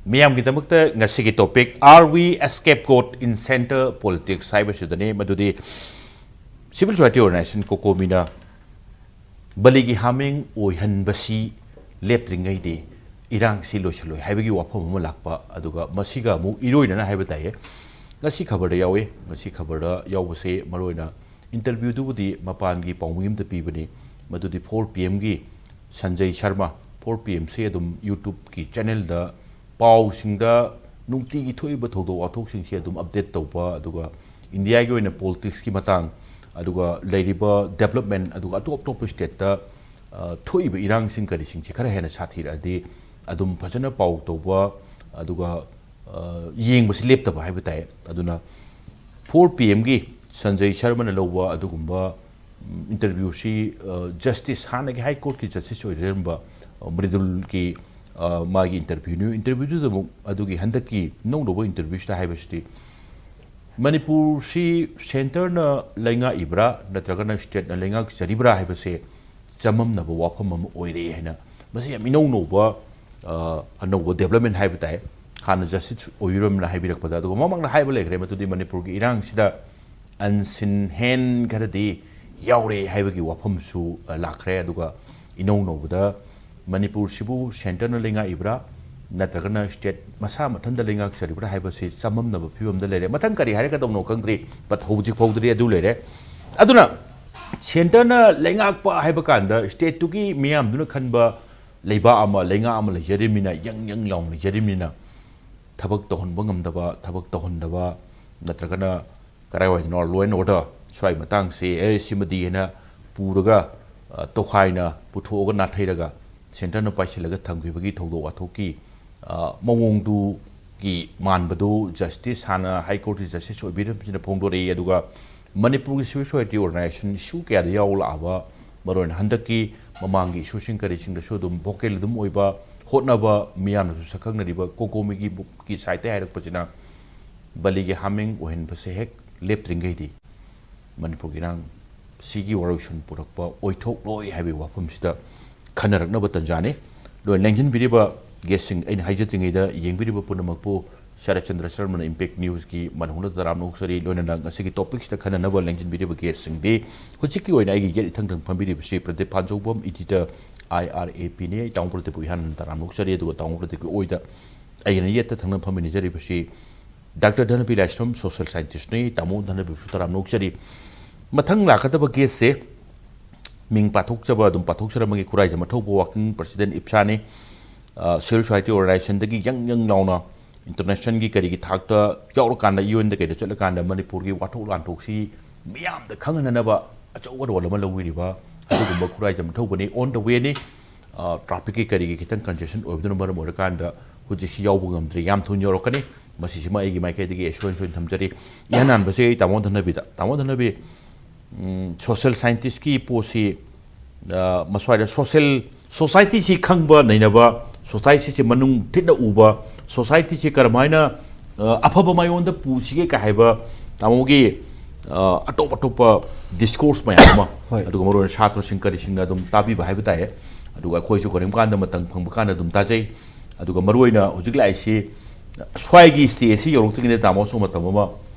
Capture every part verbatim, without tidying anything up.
ꯃꯤꯌꯥꯝꯒꯤꯗꯃꯛꯇ ꯉꯁꯤꯒꯤ topic, "Are we a scapegoat in center politics?" ꯍꯥꯏꯕꯁꯤꯗꯅꯤ꯫ ꯃꯗꯨꯗꯤ civil society organization ꯀꯣꯀꯣꯃꯤꯅ ꯕꯂꯤꯒꯤ ꯍꯥꯃꯦꯡ ꯑꯣꯏꯍꯟꯕꯁꯤ ꯂꯦꯞꯇ꯭ꯔꯤꯉꯩꯗꯤ ꯏꯔꯥꯡꯁꯤ ꯂꯣꯏꯁꯤꯜꯂꯣꯏ ꯍꯥꯏꯕꯒꯤ ꯋꯥꯐꯝ ꯑꯃ ꯂꯥꯛꯄ, ꯑꯗꯨꯒ ꯃꯁꯤꯒ ꯑꯃꯨꯛ ꯏꯔꯣꯏꯅꯅ ꯍꯥꯏꯕ ꯇꯥꯏꯌꯦ꯫ ꯉꯁꯤ ꯈꯕꯔꯗ ꯌꯥꯎꯏ꯫ ꯉꯁꯤ ꯈꯕꯔꯗ ꯌꯥꯎꯕꯁꯦ ꯃꯔꯨꯑꯣꯏꯅ interviewꯗꯨꯕꯨꯗꯤ ꯃꯄꯥꯟꯒꯤ ꯄꯥꯎꯃꯤ ꯑꯃꯗ ꯄꯤꯕꯅꯤ꯫ ꯃꯗꯨꯗꯤ four PM ꯒꯤ ꯁꯟꯖꯩ ꯁꯔꯃ, four PM ꯁꯦ ꯑꯗꯨꯝ YouTubeꯀꯤ channelꯗ ꯄꯥꯎꯁꯤꯡꯗ ꯅꯨꯡꯇꯤꯒꯤ ꯊꯣꯛꯏꯕ ꯊꯧꯗꯣꯛ ꯋꯥꯊꯣꯛꯁꯤꯡꯁꯦ ꯑꯗꯨꯝ update ꯇꯧꯕ, ꯑꯗꯨꯒ ꯏꯟꯗꯤꯌꯥꯒꯤ ꯑꯣꯏꯅ politicsꯀꯤ ꯃꯇꯥꯡ, ꯑꯗꯨꯒ ꯂꯩꯔꯤꯕ development, ꯑꯗꯨꯒ ꯑꯇꯣꯞ ꯑꯇꯣꯞꯄ stateꯇ, ꯑ, ꯊꯣꯛꯏꯕ ꯏꯔꯥꯡꯁꯤꯡ ꯀꯔꯤꯁꯤꯡꯁꯤ ꯈꯔ ꯍꯦꯟꯅ ꯁꯥꯊꯤꯔꯛꯑꯗꯤ ꯑꯗꯨꯝ ꯐꯖꯅ ꯄꯥꯎ ꯇꯧꯕ, ꯑꯗꯨꯒ, ꯑ, ꯌꯦꯡꯕꯁꯤ ꯂꯦꯞꯇꯕ ꯍꯥꯏꯕ ꯇꯥꯏ꯫ ꯑꯗꯨꯅ four PM ꯒꯤ ꯁꯟꯖꯩ ꯁꯔꯃꯅ ꯂꯧꯕ ꯑꯗꯨꯒꯨꯝꯕ, ꯎꯝ, interviewꯁꯤ, ꯑ, Justice, ꯍꯥꯟꯅꯒꯤ High Courtꯀꯤ Justice ꯑꯣꯏꯖꯔꯝꯕ, ꯑ, ꯃ꯭ꯔꯤꯗꯨꯜꯒꯤ, ꯑ, ꯃꯥꯒꯤ interviewꯅꯤ꯫ Interviewꯗꯨꯗ ꯑꯃꯨꯛ ꯑꯗꯨꯒꯤ ꯍꯟꯗꯛꯀꯤ ꯅꯧꯅꯧꯕ interviewꯁꯤꯗ ꯍꯥꯏꯕꯁꯤꯗꯤ, ꯃꯅꯤꯄꯨꯔꯁꯤ centreꯅ ꯂꯩꯉꯥꯛꯏꯕ꯭ꯔꯥ ꯅꯠꯇ꯭ꯔꯒꯅ stateꯅ ꯂꯩꯉꯥꯛꯆꯔꯤꯕ꯭ꯔꯥ ꯍꯥꯏꯕꯁꯦ ꯆꯃꯝꯅꯕ ꯋꯥꯐꯝ ꯑꯃ ꯑꯣꯏꯔꯦ ꯍꯥꯏꯅ, ꯃꯁꯤ ꯌꯥꯝ ꯏꯅꯧ ꯅꯧꯕ, ꯑ, ꯑꯅꯧꯕ development ꯍꯥꯏꯕ ꯇꯥꯏ꯫ ꯍꯥꯟꯅ Justice ꯑꯣꯏꯕꯤꯔꯝꯅ ꯍꯥꯏꯕꯤꯔꯛꯄꯗ, ꯑꯗꯨꯒ ꯃꯃꯥꯡꯗ ꯍꯥꯏꯕ ꯂꯩꯈ꯭ꯔꯦ, ꯃꯗꯨꯗꯤ ꯃꯅꯤꯄꯨꯔꯒꯤ ꯏꯔꯥꯡꯁꯤꯗ unseen hand ꯈꯔꯗꯤ ꯌꯥꯎꯔꯦ ꯍꯥꯏꯕꯒꯤ ꯋꯥꯐꯝꯁꯨ, ꯑ, ꯂꯥꯛꯈ꯭ꯔꯦ꯫ ꯑꯗꯨꯒ ꯏꯅꯧ ꯅꯧꯕꯗ ꯃꯅꯤꯄꯨꯔꯁꯤꯕꯨ centreꯅ ꯂꯩꯉꯥꯛꯏꯕ꯭ꯔꯥ ꯅꯠꯇ꯭ꯔꯒꯅ state ꯃꯁꯥ ꯃꯊꯟꯇ ꯂꯩꯉꯥꯛꯆꯔꯤꯕ꯭ꯔꯥ ꯍꯥꯏꯕꯁꯤ ꯆꯃꯝꯅꯕ ꯐꯤꯕꯝꯗ ꯂꯩꯔꯦ꯫ ꯃꯊꯪ ꯀꯔꯤ ꯍꯥꯏꯔꯛꯀꯗꯧꯅꯣ ꯈꯪꯗ꯭ꯔꯤ, but ꯍꯧꯖꯤꯛ ꯐꯥꯎꯗꯗꯤ ꯑꯗꯨ ꯂꯩꯔꯦ꯫ ꯑꯗꯨꯅ centreꯅ ꯂꯩꯉꯥꯛꯄ ꯍꯥꯏꯕ ꯀꯥꯟꯗ stateꯇꯨꯒꯤ ꯃꯤꯌꯥꯝꯗꯨꯅ ꯈꯟꯕ ꯂꯩꯕꯥꯛ ꯑꯃ, ꯂꯩꯉꯥꯛ ꯑꯃ ꯂꯩꯖꯔꯤꯕꯅꯤꯅ, ꯌꯪ ꯌꯪ ꯂꯥꯎꯅ ꯂꯩꯖꯔꯤꯕꯅꯤꯅ, ꯊꯕꯛ ꯇꯧꯍꯟꯕ ꯉꯝꯗꯕ, ꯊꯕꯛ ꯇꯧꯍꯟꯗꯕ, ꯅꯠꯇ꯭ꯔꯒꯅ ꯀꯔꯥꯏꯋꯥꯏꯗꯅꯣ law and order ꯁ꯭ꯋꯥꯏ ꯃꯇꯥꯡꯁꯦ, ꯑꯦ, ꯁꯤꯃꯗꯤ ꯍꯥꯏꯅ ꯄꯨꯔꯒ, ꯑ, ꯇꯣꯈꯥꯏꯅ ꯄꯨꯊꯣꯛꯑꯒ ꯅꯥꯊꯩꯔꯒ centreꯅ ꯄꯥꯏꯁꯤꯜꯂꯒ ꯊꯝꯈꯤꯕꯒꯤ ꯊꯧꯗꯣꯛ ꯋꯥꯊꯣꯛꯀꯤ, ꯑ, ꯃꯑꯣꯡꯗꯨꯒꯤ ꯃꯥꯟꯕꯗꯨ Justice, ꯍꯥꯟꯅ High Courtꯀꯤ Justice ꯑꯣꯏꯕꯤꯔꯝꯕꯁꯤꯅ ꯐꯣꯡꯗꯣꯔꯛꯏ꯫ ꯑꯗꯨꯒ ꯃꯅꯤꯄꯨꯔꯒꯤ civil society organization issue ꯀꯌꯥꯗ ꯌꯥꯎ ꯂꯥꯛꯑꯕ, ꯃꯔꯨꯑꯣꯏꯅ ꯍꯟꯗꯛꯀꯤ ꯃꯃꯥꯡꯒꯤ issueꯁꯤꯡ ꯀꯔꯤꯁꯤꯡꯗꯁꯨ ꯑꯗꯨꯝ vocal ꯑꯗꯨꯝ ꯑꯣꯏꯕ, ꯍꯣꯠꯅꯕ, ꯃꯤꯌꯥꯝꯅꯁꯨ ꯁꯛꯈꯪꯅꯔꯤꯕ ꯀꯣꯀꯣꯃꯤꯒꯤ ꯕꯨꯛꯀꯤ sideꯇ ꯍꯥꯏꯔꯛꯄꯁꯤꯅ, ꯕꯂꯤꯒꯤ ꯍꯥꯃꯦꯡ ꯑꯣꯏꯍꯟꯕꯁꯦ ꯍꯦꯛ ꯂꯦꯞꯇ꯭ꯔꯤꯉꯩꯗꯤ ꯃꯅꯤꯄꯨꯔꯒꯤ ꯏꯔꯥꯡ ꯁꯤꯒꯤ ꯋꯥꯔꯣꯏꯁꯤꯟ ꯄꯨꯔꯛꯄ ꯑꯣꯏꯊꯣꯛꯂꯣꯏ ꯍꯥꯏꯕꯒꯤ ꯋꯥꯐꯝꯁꯤꯗ ꯈꯟꯅꯔꯛꯅꯕ ꯇꯥꯟꯖꯥꯅꯤ꯫ ꯂꯣꯏꯅ ꯂꯦꯡꯁꯤꯟꯕꯤꯔꯤꯕ ꯒꯦꯁꯁꯤꯡ ꯑꯩꯅ ꯍꯥꯏꯖꯗ꯭ꯔꯤꯉꯩꯗ ꯌꯦꯡꯕꯤꯔꯤꯕ ꯄꯨꯝꯅꯃꯛꯄꯨ ꯁꯔꯠ ꯆꯟꯗ꯭ꯔ ꯁꯔꯃꯅ ꯏꯝꯄꯦꯛ ꯅ꯭ꯌꯨꯁꯀꯤ ꯃꯅꯨꯡꯗ ꯇꯔꯥꯝꯅ ꯑꯣꯛꯆꯔꯤ꯫ ꯂꯣꯏꯅꯅ ꯉꯁꯤꯒꯤ ꯇꯣꯄꯤꯛꯁꯤꯗ ꯈꯟꯅꯅꯕ ꯂꯦꯡꯁꯤꯟꯕꯤꯔꯤꯕ ꯒꯦꯁꯁꯤꯡꯗꯤ ꯍꯧꯖꯤꯛꯀꯤ ꯑꯣꯏꯅ ꯑꯩꯒꯤ ꯌꯦꯠ ꯏꯊꯪꯗꯪ ꯐꯝꯕꯤꯔꯤꯕꯁꯤ Pradeep ꯄꯥꯟꯖꯧꯕꯝ, editor, I R A ꯄꯤꯅꯤ꯫ ꯑꯩ ꯇꯥꯃꯣ ꯄ꯭ꯔꯗꯤꯞꯄꯨ ꯏꯍꯥꯟ ꯍꯥꯟꯅ ꯇꯔꯥꯝꯅ ꯑꯣꯛꯆꯔꯤ꯫ ꯑꯗꯨꯒ ꯇꯥꯃꯣ ꯄ꯭ꯔꯗꯤꯞꯀꯤ ꯑꯣꯏꯗ ꯑꯩꯒꯤꯅ ꯌꯦꯠꯇ ꯊꯪꯅ ꯐꯝꯃꯤꯟꯅꯖꯔꯤꯕꯁꯤ ꯗꯥꯛꯇꯔ ꯙꯅꯕꯤ ꯂꯥꯏꯁ꯭ꯔꯝ, ꯁꯣꯁꯤꯌꯦꯜ ꯁꯥꯏꯟꯇꯤꯁ꯭ꯠꯅꯤ꯫ ꯇꯥꯃꯣ ꯙꯅꯕꯤꯕꯨꯁꯨ ꯇꯔꯥꯝꯅ ꯑꯣꯛꯆꯔꯤ꯫ ꯃꯊꯪ ꯂꯥꯛꯀꯗꯕ ꯒꯦꯁꯁꯦ ꯃꯤꯡ ꯄꯥꯊꯣꯛꯆꯕ ꯑꯗꯨꯝ ꯄꯥꯊꯣꯛꯆꯔꯝꯃꯒꯦ꯫ ꯈꯨꯔꯥꯏꯖꯝ ꯑꯊꯧꯕ, ꯋꯥꯀꯤꯡ ꯄ꯭ꯔꯁꯤꯗꯦꯟꯠ ꯏꯞꯁꯥꯅꯤ꯫ ꯑ, ꯁꯤꯚꯤꯜ ꯁꯣꯁꯥꯏꯇꯤ ꯑꯣꯔꯒꯅꯥꯏꯖꯦꯁꯟꯗꯒꯤ ꯌꯪ ꯌꯪ ꯂꯥꯎꯅ ꯏꯟꯇꯔꯅꯦꯁꯅꯦꯜꯒꯤ ꯀꯔꯤꯒꯤ ꯊꯥꯛꯇ ꯌꯥꯎꯔꯀꯥꯟꯗ, ꯌꯨ ꯑꯦꯟꯗ ꯀꯩꯗ ꯆꯠꯂꯀꯥꯟꯗ ꯃꯅꯤꯄꯨꯔꯒꯤ ꯋꯥꯊꯣꯛ ꯂꯥꯟꯊꯣꯛꯁꯤ ꯃꯤꯌꯥꯝꯗ ꯈꯪꯍꯟꯅꯅꯕ ꯑꯆꯧꯕ ꯔꯣꯜ ꯑꯃ ꯂꯧꯕꯤꯔꯤꯕ ꯑꯗꯨꯒꯨꯝꯕ ꯈꯨꯔꯥꯏꯖꯝ ꯑꯊꯧꯕꯅꯤ꯫ On the way ꯅꯤ꯫ ꯑ, ꯇ꯭ꯔꯥꯐꯤꯛꯀꯤ ꯀꯔꯤꯒꯤ ꯈꯤꯇꯪ ꯀꯟꯖꯦꯁꯟ ꯑꯣꯏꯕꯗꯨꯅ ꯃꯔꯝ ꯑꯣꯏꯔꯀꯥꯟꯗ ꯍꯧꯖꯤꯛꯁꯤ ꯌꯥꯎꯕ ꯉꯝꯗ꯭ꯔꯤ꯫ ꯌꯥꯝ ꯊꯨꯅ ꯌꯧꯔꯛꯀꯅꯤ꯫ ꯃꯁꯤꯁꯤꯃ ꯑꯩꯒꯤ ꯃꯥꯏꯀꯩꯗꯒꯤ ꯑꯦꯁꯨꯔꯦꯟꯁ ꯑꯣꯏꯅ ꯊꯝꯖꯔꯤ꯫ ꯏꯍꯥꯟ ꯍꯥꯟꯕꯁꯤ ꯑꯩ ꯇꯥꯃꯣ ꯙꯅꯕꯤꯗ꯫ ꯇꯥꯃꯣ ꯙꯅꯕꯤ, ꯎꯝ, ꯁꯣꯁꯤꯌꯦꯜ ꯁꯥꯏꯟꯇꯤꯁ꯭ꯠꯀꯤ ꯄꯣꯠꯁꯤ, ꯑ, ꯃꯁ꯭ꯋꯥꯏꯗ ꯁꯣꯁꯤꯌꯦꯜ, ꯁꯣꯁꯥꯏꯇꯤꯁꯤ ꯈꯪꯕ ꯅꯩꯅꯕ, ꯁꯣꯁꯥꯏꯇꯤꯁꯤ ꯃꯅꯨꯡ ꯊꯤꯠꯅ ꯎꯕ, ꯁꯣꯁꯥꯏꯇꯤꯁꯤ ꯀꯔꯝꯍꯥꯏꯅ, ꯑ, ꯑꯐꯕ ꯃꯥꯏꯑꯣꯟꯗ ꯄꯨꯁꯤꯒꯦ ꯀꯥꯏ ꯍꯥꯏꯕ ꯇꯥꯃꯣꯒꯤ, ꯑ, ꯑꯇꯣꯞ ꯑꯇꯣꯞꯄ ꯗꯤꯁꯀꯣꯔꯁ ꯃꯌꯥꯝ ꯑꯃ, ꯍꯣꯏ꯫ ꯑꯗꯨꯒ ꯃꯔꯨꯑꯣꯏꯅ ꯁꯥꯇ꯭ꯔꯁꯤꯡ ꯀꯔꯤꯁꯤꯡꯅ ꯑꯗꯨꯝ ꯇꯥꯕꯤꯕ ꯍꯥꯏꯕ ꯇꯥꯏꯌꯦ꯫ ꯑꯗꯨꯒ ꯑꯩꯈꯣꯏꯁꯨ ꯀꯔꯤꯒꯨꯝꯕ ꯀꯥꯟꯗ ꯃꯇꯝ ꯐꯪꯕ ꯀꯥꯟꯗ ꯑꯗꯨꯝ ꯇꯥꯖꯩ꯫ ꯑꯗꯨꯒ ꯃꯔꯨꯑꯣꯏꯅ ꯍꯧꯖꯤꯛ ꯂꯥꯛꯏꯁꯤ ꯁ꯭ꯋꯥꯏꯒꯤ ꯁ꯭ꯇꯦꯖꯁꯤ ꯌꯧꯔꯛꯇ꯭ꯔꯤꯉꯩꯗ ꯇꯥꯃꯣꯁꯨ ꯃꯇꯝ ꯑꯃ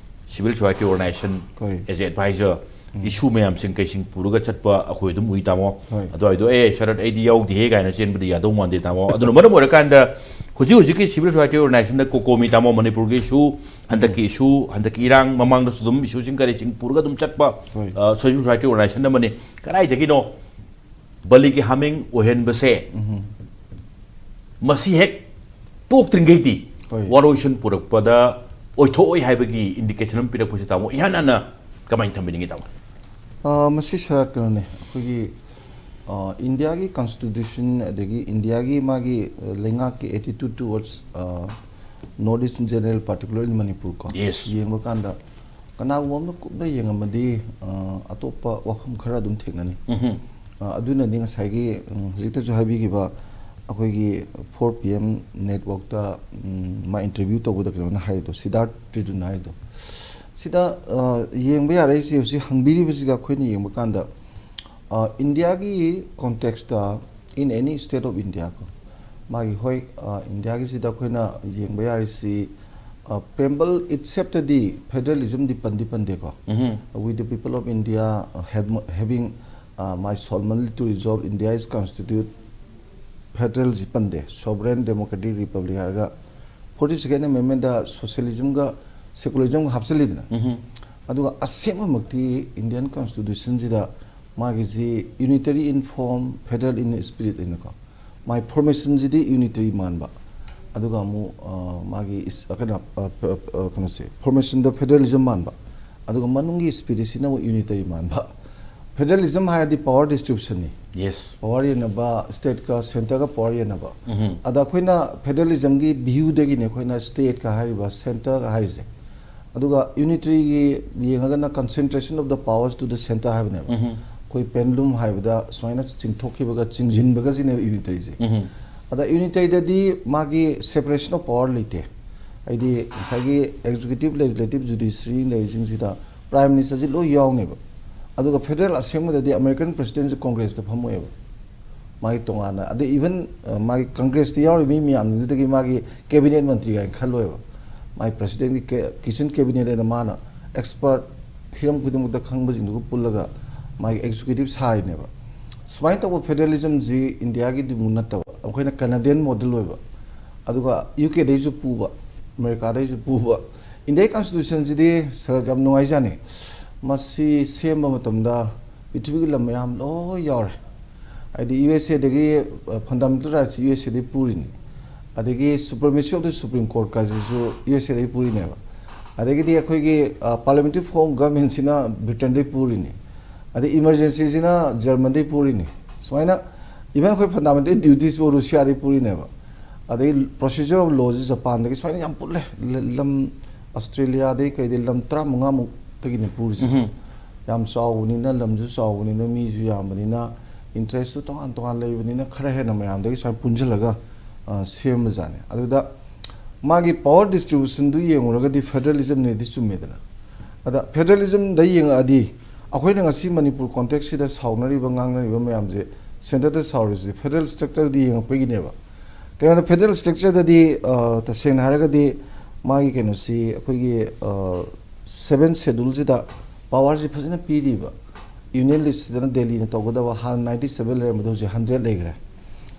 ꯁꯤꯚꯤꯜ ꯁꯣꯁꯥꯏꯇꯤ ꯑꯣꯔꯒꯅꯥꯏꯖꯦꯁꯟ, ꯍꯣꯏ꯫ ꯑꯦꯖ ꯑꯦ ꯑꯦꯗꯚꯥꯏꯖꯔ, ꯎꯝ꯫ ꯏꯁꯨ ꯃꯌꯥꯝꯁꯤꯡ ꯀꯩꯁꯤꯡ ꯄꯨꯔꯒ ꯆꯠꯄ ꯑꯩꯈꯣꯏ ꯑꯗꯨꯝ ꯎꯏ, ꯇꯥꯃꯣ꯫ ꯍꯣꯏ꯫ ꯑꯗꯨꯋꯥꯏꯗꯣ, "ꯑꯦ, ꯁꯔꯠ, ꯑꯩꯗꯤ ꯌꯥꯎꯗꯦꯍꯦ" ꯀꯥꯏꯅ ꯆꯦꯟꯕꯗꯤ ꯌꯥꯗꯧ ꯃꯥꯟꯗꯦ, ꯇꯥꯃꯣ꯫ ꯑꯗꯨꯅ ꯃꯔꯝ ꯑꯣꯏꯔꯀꯥꯟꯗ ꯍꯧꯖꯤꯛ ꯍꯧꯖꯤꯛꯀꯤ ꯁꯤꯚꯤꯜ ꯁꯣꯁꯥꯏꯇꯤ ꯑꯣꯔꯒꯅꯥꯏꯖꯦꯁꯟꯗ ꯀꯣꯀꯣꯃꯤ, ꯇꯥꯃꯣ, ꯃꯅꯤꯄꯨꯔꯒꯤ ꯏꯁꯨ, ꯍꯟꯗꯛꯀꯤ ꯏꯁꯨ, ꯍꯟꯗꯛꯀꯤ ꯏꯔꯥꯡ, ꯃꯃꯥꯡꯗꯁꯨ ꯑꯗꯨꯝ ꯏꯁꯨꯁꯤꯡ ꯀꯔꯤꯁꯤꯡ ꯄꯨꯔꯒ ꯑꯗꯨꯝ ꯆꯠꯄ, ꯍꯣꯏ꯫ ꯑ, ꯁꯤꯚꯤꯜ ꯁꯣꯁꯥꯏꯇꯤ ꯑꯣꯔꯒꯅꯥꯏꯖꯦꯁꯟ ꯑꯃꯅꯤ꯫ ꯀꯗꯥꯏꯗꯒꯤꯅꯣ ꯕꯂꯤꯒꯤ ꯍꯥꯃꯦꯡ ꯑꯣꯏꯍꯟꯕꯁꯦ, ꯎꯝ꯫ ꯃꯁꯤ ꯍꯦꯛ ꯇꯣꯛꯇ꯭ꯔꯤꯉꯩꯗꯤ ꯍꯣꯏ꯫ ꯋꯥꯔꯣꯏꯁꯤꯟ ꯄꯨꯔꯛꯄꯗ ꯑꯣꯏꯊꯣꯛꯑꯣꯏ ꯍꯥꯏꯕꯒꯤ ꯏꯟꯗꯤꯀꯦꯁꯟ ꯑꯃ ꯄꯤꯔꯛꯄꯁꯤ, ꯇꯥꯃꯣ, ꯏꯍꯥꯟ ꯍꯥꯟꯅ ꯀꯃꯥꯏꯅ ꯊꯝꯕꯤꯅꯤꯡꯉꯤ, ꯇꯥꯃꯣ? ꯑ, ꯃꯁꯤ ꯁꯔꯥ ꯀꯩꯅꯣꯅꯦ, ꯑꯩꯈꯣꯏꯒꯤ, ꯑ, ꯏꯟꯗꯤꯌꯥꯒꯤ ꯀꯟꯁꯇꯤꯇ꯭ꯌꯨꯁꯟ ꯑꯗꯒꯤ ꯏꯟꯗꯤꯌꯥꯒꯤ ꯃꯥꯒꯤ, ꯑ, ꯂꯩꯉꯥꯛꯀꯤ attitude towards, ꯑ, North East in general, particularly Manipur ꯀꯣ, Yes. ꯌꯦꯡꯕ ꯀꯥꯟꯗ ꯀꯅꯥꯒꯨꯝꯕ ꯑꯃꯅ ꯀꯨꯞꯅ ꯌꯦꯡꯉꯝꯃꯗꯤ, ꯑ, ꯑꯇꯣꯞꯄ ꯋꯥꯐꯝ ꯈꯔ ꯑꯗꯨꯝ ꯊꯦꯡꯅꯅꯤ꯫ ꯎꯝꯍꯨꯝ꯫ ꯑ, ꯑꯗꯨꯅꯅꯤ ꯉꯁꯥꯏꯒꯤ, ꯎꯝ, ꯍꯧꯖꯤꯛꯇꯁꯨ ꯍꯥꯏꯕꯤꯈꯤꯕ ꯑꯩꯈꯣꯏꯒꯤ four P M networkꯇ, ꯎꯝ, ꯃꯥ interview ꯇꯧꯕꯗ ꯀꯩꯅꯣꯅ ꯍꯥꯏꯔꯤꯗꯣ, ꯁꯤꯗꯥꯔꯠ ꯇ꯭ꯔꯤꯗꯨꯅ ꯍꯥꯏꯔꯤꯗꯣ꯫ ꯁꯤꯗ, ꯑ, ꯌꯦꯡꯕ ꯌꯥꯔꯛꯏꯁꯦ ꯍꯧꯖꯤꯛ ꯍꯪꯕꯤꯔꯤꯕꯁꯤꯒ ꯑꯩꯈꯣꯏꯅ ꯌꯦꯡꯕ ꯀꯥꯟꯗ, ꯑ, ꯏꯟꯗꯤꯌꯥꯒꯤ contextꯇ, in any state of India ꯀꯣ, ꯃꯥꯒꯤ, ꯍꯣꯏ, ꯑ, ꯏꯟꯗꯤꯌꯥꯒꯤꯁꯤꯗ ꯑꯩꯈꯣꯏꯅ ꯌꯦꯡꯕ ꯌꯥꯔꯤꯁꯤ, ꯑ, preamble itself-ꯇꯗꯤ federalism-ꯗꯤ ꯄꯟꯗꯤ ꯄꯟꯗꯦꯀꯣ꯫ "We the people of India, uh, have, having, uh, my solemnly to resolve India is constitute federal"ꯁꯤ ꯄꯟꯗꯦ, "sovereign democratic republic" ꯍꯥꯏꯔꯒ, forty second amendment-ꯗ socialism-ꯒ secularism-ꯒ ꯍꯥꯞꯆꯤꯜꯂꯤꯗꯅ꯫ ꯑꯗꯨꯒ ꯑꯁꯦꯡꯕꯃꯛꯇꯤ Indian Constitution-ꯁꯤꯗ ꯃꯥꯒꯤꯁꯤ unitary in form, federal in spirit ꯍꯥꯏꯅꯀꯣ꯫ ꯃꯥꯏ formation-ꯁꯤꯗꯤ unitary ꯃꯥꯟꯕ, ꯑꯗꯨꯒ ꯑꯃꯨꯛ, ꯑ, ꯃꯥꯒꯤ ꯏꯁ-, ꯑ, ꯀꯩꯅꯣ, ꯑ, ꯄ-, ꯑ, ꯀꯩꯅꯣꯁꯦ, formation-ꯗ federalism ꯃꯥꯟꯕ, ꯑꯗꯨꯒ ꯃꯅꯨꯡꯒꯤ spirit-ꯁꯤꯅ ꯑꯃꯨꯛ unitary ꯃꯥꯟꯕ꯫ Federalism ꯍꯥꯏꯔꯗꯤ power distribution-ꯅꯤ꯫ Yes. Power ꯌꯦꯟꯅꯕ, state-ꯀ centre-ꯒ power ꯌꯦꯟꯅꯕ꯫ ꯑꯗ ꯑꯩꯈꯣꯏꯅ federalism-ꯒꯤ view-ꯗꯒꯤꯅꯦ ꯑꯩꯈꯣꯏꯅ state-ꯀ ꯍꯥꯏꯔꯤꯕ, centre-ꯀ ꯍꯥꯏꯔꯤꯁꯦ꯫ ꯑꯗꯨꯒ unitary-ꯒꯤ ꯌꯦꯡꯉꯒꯅ concentration of the powers to the centre ꯍꯥꯏꯕꯅꯦꯕ꯫ ꯑꯩꯈꯣꯏ pendulum ꯍꯥꯏꯕꯗ ꯁꯨꯃꯥꯏꯅ ꯆꯤꯡꯊꯣꯛꯈꯤꯕꯒ ꯆꯤꯡꯁꯤꯟꯕꯒꯁꯤꯅꯦꯕ unitary-ꯁꯦ꯫ ꯑꯗ unitary-ꯗꯗꯤ ꯃꯥꯒꯤ separation of power ꯂꯩꯇꯦ꯫ ꯍꯥꯏꯗꯤ ꯉꯁꯥꯏꯒꯤ executive, legislative, judiciary ꯂꯩꯔꯤꯁꯤꯡꯁꯤꯗ prime minister-ꯁꯤ ꯂꯣꯏ ꯌꯥꯎꯅꯦꯕ꯫ ꯑꯗꯨꯒ federal ꯑꯁꯦꯡꯕꯗꯗꯤ American president-ꯁꯦ Congress-ꯇ ꯐꯝꯃꯣꯏꯕ꯫ ꯃꯥꯒꯤ ꯇꯣꯉꯥꯟꯅ, ꯑꯗꯩ even, ꯑ, ꯃꯥꯒꯤ Congress-ꯇ ꯌꯥꯎꯔꯤꯕ ꯃꯤ ꯃꯌꯥꯝꯗꯨꯗꯒꯤ ꯃꯥꯒꯤ cabinet ꯃꯟꯇ꯭ꯔꯤ ꯀꯥꯏꯅ ꯈꯜꯂꯣꯏꯕ꯫ ꯃꯥꯒꯤ president-ꯀꯤ ꯀꯦ-, kitchen cabinet ꯍꯥꯏꯅ ꯃꯥꯅ expert, ꯍꯤꯔꯝ ꯈꯨꯗꯤꯡꯃꯛꯇ ꯈꯪꯕꯁꯤꯡꯗꯨꯒ ꯄꯨꯜꯂꯒ ꯃꯥꯒꯤ executive ꯁꯥꯔꯤꯅꯦꯕ꯫ ꯁꯨꯃꯥꯏꯅ ꯇꯧꯕ federalism-ꯁꯤ ꯏꯟꯗꯤꯌꯥꯒꯤꯗꯤ ꯑꯃꯨꯛ ꯅꯠꯇꯕ, ꯑꯩꯈꯣꯏꯅ Canadian model ꯑꯣꯏꯕ, ꯑꯗꯨꯒ U K-ꯗꯩꯁꯨ ꯄꯨꯕ, America-ꯗꯩꯁꯨ ꯄꯨꯕ꯫ ꯏꯟꯗꯤꯌꯥꯒꯤ Constitution-ꯁꯤꯗꯤ, ꯁꯔ, ꯌꯥꯝ ꯅꯨꯡꯉꯥꯏꯖꯥꯠꯅꯤ꯫ ꯃꯁꯤ ꯁꯦꯝꯕ ꯃꯇꯝꯗ ꯄ꯭ꯔꯤꯊꯤꯕꯤꯒꯤ ꯂꯝ ꯃꯌꯥꯝ ꯂꯣꯏ ꯌꯥꯎꯔꯦ꯫ ꯍꯥꯏꯗꯤ U S A-ꯗꯒꯤ, ꯑ, fundamental rights-ꯁꯤ U S A-ꯗꯒꯤ ꯄꯨꯔꯤꯅꯤ, ꯑꯗꯒꯤ supremacy of the Supreme Court ꯀꯥꯏꯁꯤꯁꯨ U S A-ꯗꯒꯤ ꯄꯨꯔꯤꯅꯦꯕ, ꯑꯗꯒꯤꯗꯤ ꯑꯩꯈꯣꯏꯒꯤ, ꯑ, parliamentary form of government-ꯁꯤꯅ Britain-ꯗꯒꯤ ꯄꯨꯔꯤꯅꯤ, ꯑꯗꯩ emergency-ꯁꯤꯅ German-ꯗꯒꯤ ꯄꯨꯔꯤꯅꯤ꯫ ꯁꯨꯃꯥꯏꯅ even ꯑꯩꯈꯣꯏ fundamental duties-ꯄꯨ Russia-ꯗꯒꯤ ꯄꯨꯔꯤꯅꯦꯕ, ꯑꯗꯩ procedure of law-ꯁꯤ Japan-ꯗꯒꯤ, ꯁꯨꯃꯥꯏꯅ ꯌꯥꯝ ꯄꯨꯜꯂꯦ꯫ ꯂ-, ꯂꯝ Australia-ꯗꯒꯤ ꯀꯩꯗꯩ ꯂꯝ ꯇꯔꯥꯃꯉꯥꯃꯨꯛꯇꯒꯤꯅꯦ ꯄꯨꯔꯤꯁꯦ꯫ ꯌꯥꯝ ꯆꯥꯎꯕꯅꯤꯅ, ꯂꯝꯁꯨ ꯆꯥꯎꯕꯅꯤꯅ, ꯃꯤꯁꯨ ꯌꯥꯝꯕꯅꯤꯅ, interest-ꯇꯨ ꯇꯣꯉꯥꯟ ꯇꯣꯉꯥꯟ ꯂꯩꯕꯅꯤꯅ, ꯈꯔ ꯍꯦꯟꯅ ꯃꯌꯥꯝꯗꯒꯤ ꯁꯨꯃꯥꯏꯅ ꯄꯨꯟꯁꯤꯜꯂꯒ, ꯑ, ꯁꯦꯝꯕꯖꯥꯠꯅꯤ꯫ ꯑꯗꯨꯗ ꯃꯥꯒꯤ power distribution-ꯗꯨ ꯌꯦꯡꯉꯨꯔꯒꯗꯤ federalism-ꯅꯦꯗꯤ ꯆꯨꯝꯃꯦꯗꯅ꯫ ꯑꯗ federalism-ꯗ ꯌꯦꯡꯉꯛꯑꯗꯤ, ꯑꯩꯈꯣꯏꯅ ꯉꯁꯤ ꯃꯅꯤꯄꯨꯔ context-ꯁꯤꯗ ꯁꯥꯎꯅꯔꯤꯕ, ꯉꯥꯡꯅꯔꯤꯕ ꯃꯌꯥꯝꯁꯦ, centre-ꯗ ꯁꯥꯎꯔꯤꯁꯦ federal structure-ꯗ ꯌꯦꯡꯉꯛꯄꯒꯤꯅꯦꯕ꯫ ꯀꯩꯅꯣꯗ ꯐꯦꯗꯔꯦꯜ ꯁ꯭ꯇ꯭ꯔꯛꯆꯔꯗꯗꯤ ꯇꯁꯦꯡꯅ ꯍꯥꯏꯔꯒꯗꯤ ꯃꯥꯒꯤ ꯀꯩꯅꯣꯁꯤ ꯑꯩꯈꯣꯏꯒꯤ ꯁꯚꯦꯟ ꯁꯦꯗꯨꯜꯁꯤꯗ ꯄꯋꯥꯔꯁꯤ ꯐꯖꯅ ꯄꯤꯔꯤꯕ꯫ ꯌꯨꯅꯤꯌꯟ ꯂꯤꯁꯁꯤꯗꯅ ꯗꯦꯜꯂꯤꯅ ꯇꯧꯒꯗꯕ ꯍꯥꯟꯅ ꯅꯥꯏꯟꯇꯤ ꯁꯚꯦꯟ ꯂꯩꯔꯝꯕꯗꯣ ꯍꯧꯖꯤꯛ ꯍꯟꯗ꯭ꯔꯦꯠ ꯂꯩꯈ꯭ꯔꯦ꯫